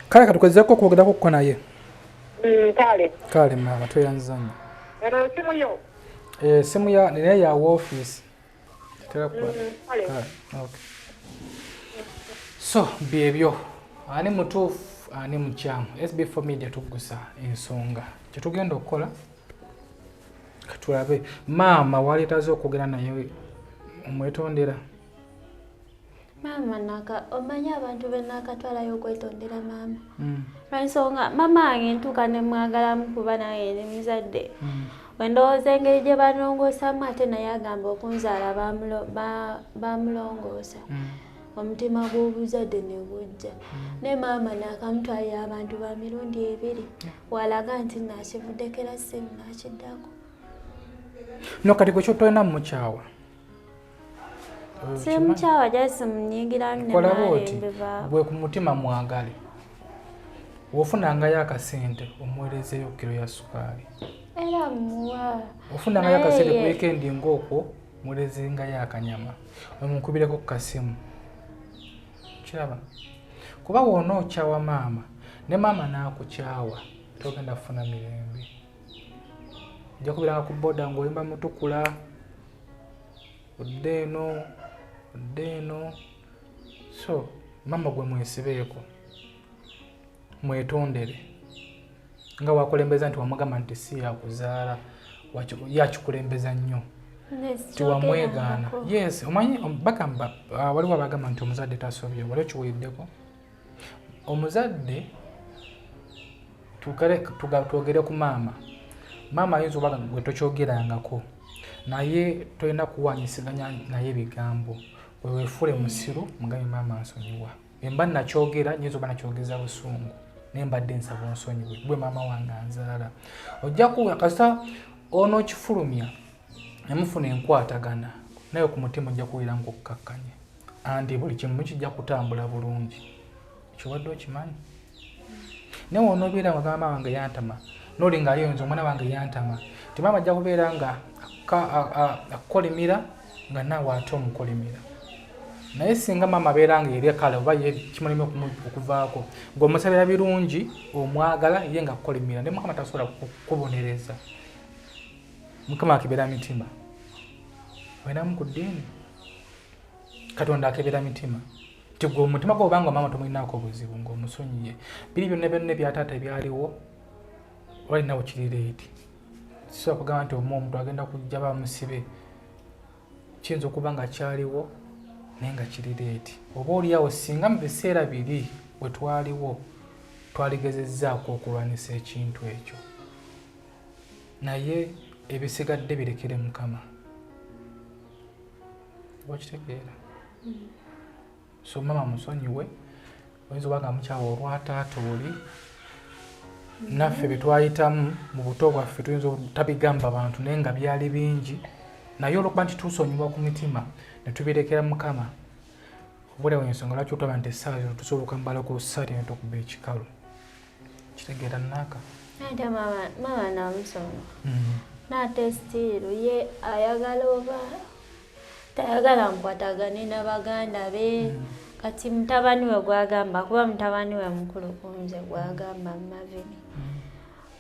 Kale katugezeeko okwogerako ko naye. Kale. Kale maama, tweyanziza nnyo. Eno esimu yo? Esimu ya naye ya woofiisi. Kale. Okay. So byebyo, ani mutuufu, ani mukyamu? SB4 Media tuggusa ensonga. Kyetugenda okukola, katulabe maama waleetaze okwogera naye omwetondera. Maama naka omanyi abantu benakatwalayo okwetondera maama, lwansonga maama wange ntuuka nemwagalamu kuba naye ndi muzadde. Wendowooza engeri gye banongoosamu, ate naye agamba okunzaala bamulongoosa, omutima gw'obuzadde ne gujja. Ne maama nakamutwalira abantu ba mirundi ebiri, walaga nti nakivuddeko era simu nakiddako. No kati gwe kyotolina mukyawa? Simukyawa, just munyigiramu. Kolaba oti gwe ku mutima mwagale, wofunangayo akasente omuwerezeyo kiro ya sukaali. Era muwa. Ofunangayo akasente ku weekend ng'okwo, muwerezengayo akanyama, omukubireko ku kasimu. Kiraba kuba wona okyawa maama ne maama n'akukyawa, togenda kufuna mirembe. Ojja kubiranga ku boda ng'oyimba mutukula, odde eno, odde eno. So maama gwe mwesibeeko, mwetondere nga wakulembeza nti wamugamba nti si yakuzaala, yakikulembeza nnyo tiwamwegaana. Yes, omanyi bagamba, waliwo abagamba nti omuzadde tasobye. Wali okiwuliddeko? Omuzadde, twogere ku maama. Maama ayinza oba gwe tokyogerangako, naye tolina kuwanyisiganya naye ebigambo. Wewefuule musiru, mugambe, "Maama, nsonyiwa, emba nakyogera, nyinza oba nakyogeza busungu, naye mbadde nsaba onsonyiwe, gwe maama wange anzaala." Ojja kuwa kasita onookifulumya nemufuna enkwatagana naye ku mutima, ojja kuwulira ngaokkakkanye anti buli kimu kijja kutambula bulungi. Kiwadde okimanyi, naye wonoobeera nga gamba wange yantama, noli nga ayonza omwana wange yantama, ti maama ajja kubeera nga akukolimira nga naawe ate omukolimira. Naye singa maama abeera nga eri kale oba ye kimuleme okuvaako, ng'omusabira birungi, omwagala, ye nga akukolimira, naye Mukama tasobola kukubonereza. Mukama akebera mitima. Olinamu ku ddiini, Katonda akebera mitima. Nti gwe omutima gwo obanga maama tomulinaako obuzibu, ng'omusonyiye biri byonna byonna ebyataata ebyaliwo, walinawo kiri late. Kisobola kugamba nti omu omuntu agenda kujja bamusibe, kiyinza okuba nga kyaliwo naye nga kiri late. Oba oliawo singa mu biseera biri we twaliwo twaligezezzaako okulwanisa ekintu ekyo, naye ebisigadde birekere Mukama. Okitegeera? So mama musonyiwe. Oyinza oba nga mukyawa olwataata oli, naffe bye twayitamu mu buto bwaffe tuyinza obutabigamba bantu, naye nga byali bingi. Naye olwokuba nti tusonyiwa ku mitima ne tubirekera Mukama, obulewo ensonga lwaki otwaba nti essaawa zino tusobola okwambalako saati ne tukuba ekikalu. Kitegeera naaka? Ate maama namusonga, naate still ye ayagala oba tayagala nkwatagane na baganda be. Kati mutabani we gwagamba, kuba mutabani we mukulu kunze, gwagamba Mavini,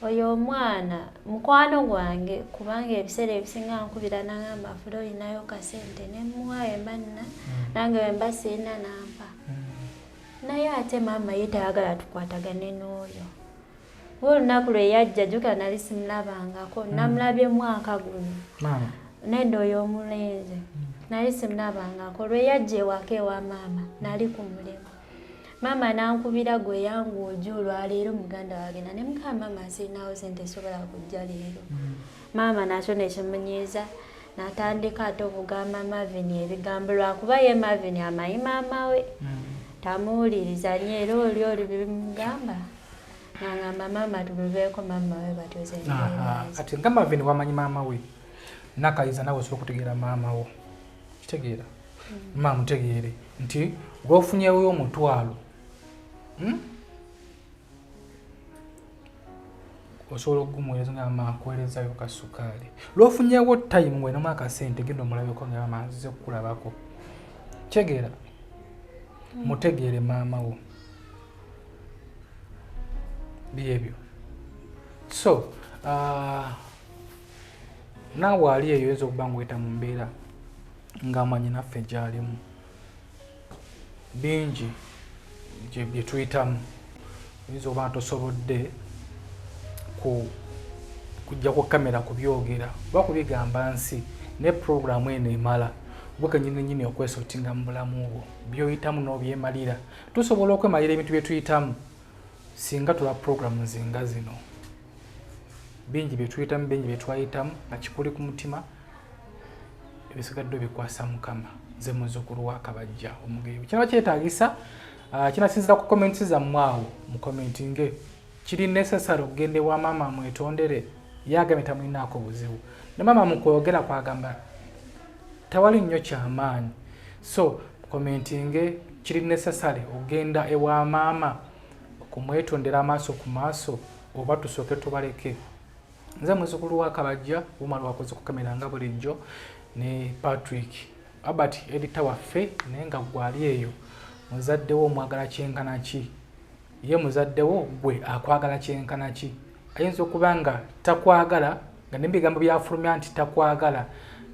oyo omwana mukwano gwange, kubanga ebiseera ebisinga nkubira nagamba, "Fula, olinayo kasente?" Nemuwayo emba nina, nange wemba sirina nampa. Naye ate maama ye tayagala tukwatagane n'oyo. Oba olunaku lwe yajja, jjukira nali simulabangako, namulabye mwaka guno. Maama? Nedda, oyo omulenzi nali simulabangako. Lwe yajja ewaka ewa maama, nali ku mulimu, maama nankubira, "Gwe yangu ojja olwaleero, muganda wagenda." Ne mukama, "Maama, sirinawo sente esobola kujja leero." Maama nakyo nekimunyiiza, natandika ate okugamba Mavin ebigambo, lwakuba ye Mavin amanyi maama we tamuwuliriza nnyo, era oli bimugamba nangamba, "Maama tulubeeko maama we batyo." Kati nga Mavin wamanyi maama we, nakayiza nawe osobola okutegeera maama wo. Kitegeera maama mutegeere nti lwofunyewo omutwalo, Osobola okugumuweereza nga mama nkuweerezayo kasukaali. Lwofunyewo time ng'olinamu akasente, genda omulabeko nga mama nzize kukulabako. Kitegeera, mutegeere maama wo. Byebyo. So naawe ali eyo oyinza okuba nga oyita mu mbeera nga mwannyinaffe gy'alimu. Bingi bye tuyitamu. Oyinza okuba nga tosobodde kujja ku kamera kubyogera oba kubigamba nsi, naye puroguramu eno emala gwe kenyini nyini okwesortinga mu bulamu bwo, byoyitamu n'obyemalira. Tusobola okwemalira ebintu bye tuyitamu singa tuba puroguramu zinga zino. Bingi bye tuyitamu, bingi bye twayitamu nga kikuli ku mutima, ebisigadde obikwasa Mukama. Nze muzzukulu wa Kabajja Omugeyo. Kinaba kyetaagisa, kinasinzira ku comments zammwe awo mucommentinge. Kiri necessary okugenda ewa maama mwetondere? Yagambye tamulinaako buzibu, ne maama mukwogera kwagamba tewali nnyo kyamaanyi. So commentinge, kiri necessary ogenda ewa maama okumwetondera amaaso ku maaso, oba tusooke tubaleke? Nze muzzukulu wa Kabajja Umar, wakoze ku kamera nga bulijjo ne Patrick Albert, editor waffe. Naye nga gwali eyo, muzaddewo omwagala kyenkana ki? Ye muzaddewo gwe akwagala kyenkana ki? Ayinza okuba nga takwagala, nga nebigambo byafulumya nti takwagala,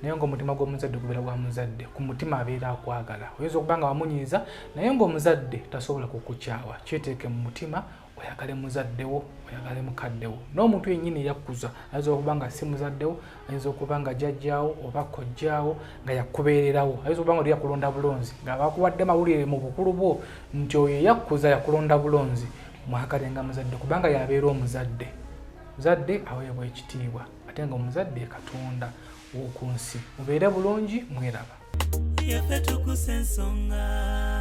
naye ngaomutima gw'omuzadde gubeera gwa muzadde, ku mutima abeera akwagala. Oyinza okuba nga wamunyiiza, naye ngaomuzadde tasobola kukukyawa. Kyeteeke mu mutima, oyagale muzaddewo, oyagale mukaddewo. N'omuntu yennyini eyakkuza ayinza okuba nga si muzaddewo, ayinza okuba nga jjajjaawo oba kojjaawo nga yakubeererawo, ayinza okuba nga oli yakulonda bulonzi, nga bakuwadde mawulire mu bukulu bwo nti oyo eyakkuza yakulonda bulonzi. Mwagale nga muzadde, kubanga yabeera omuzadde. Muzadde aweebwa ekitiibwa, ate nga omuzadde ye Katonda w'oku nsi. Mubeere bulungi, mweraba. Yaffe tukusa ensonga.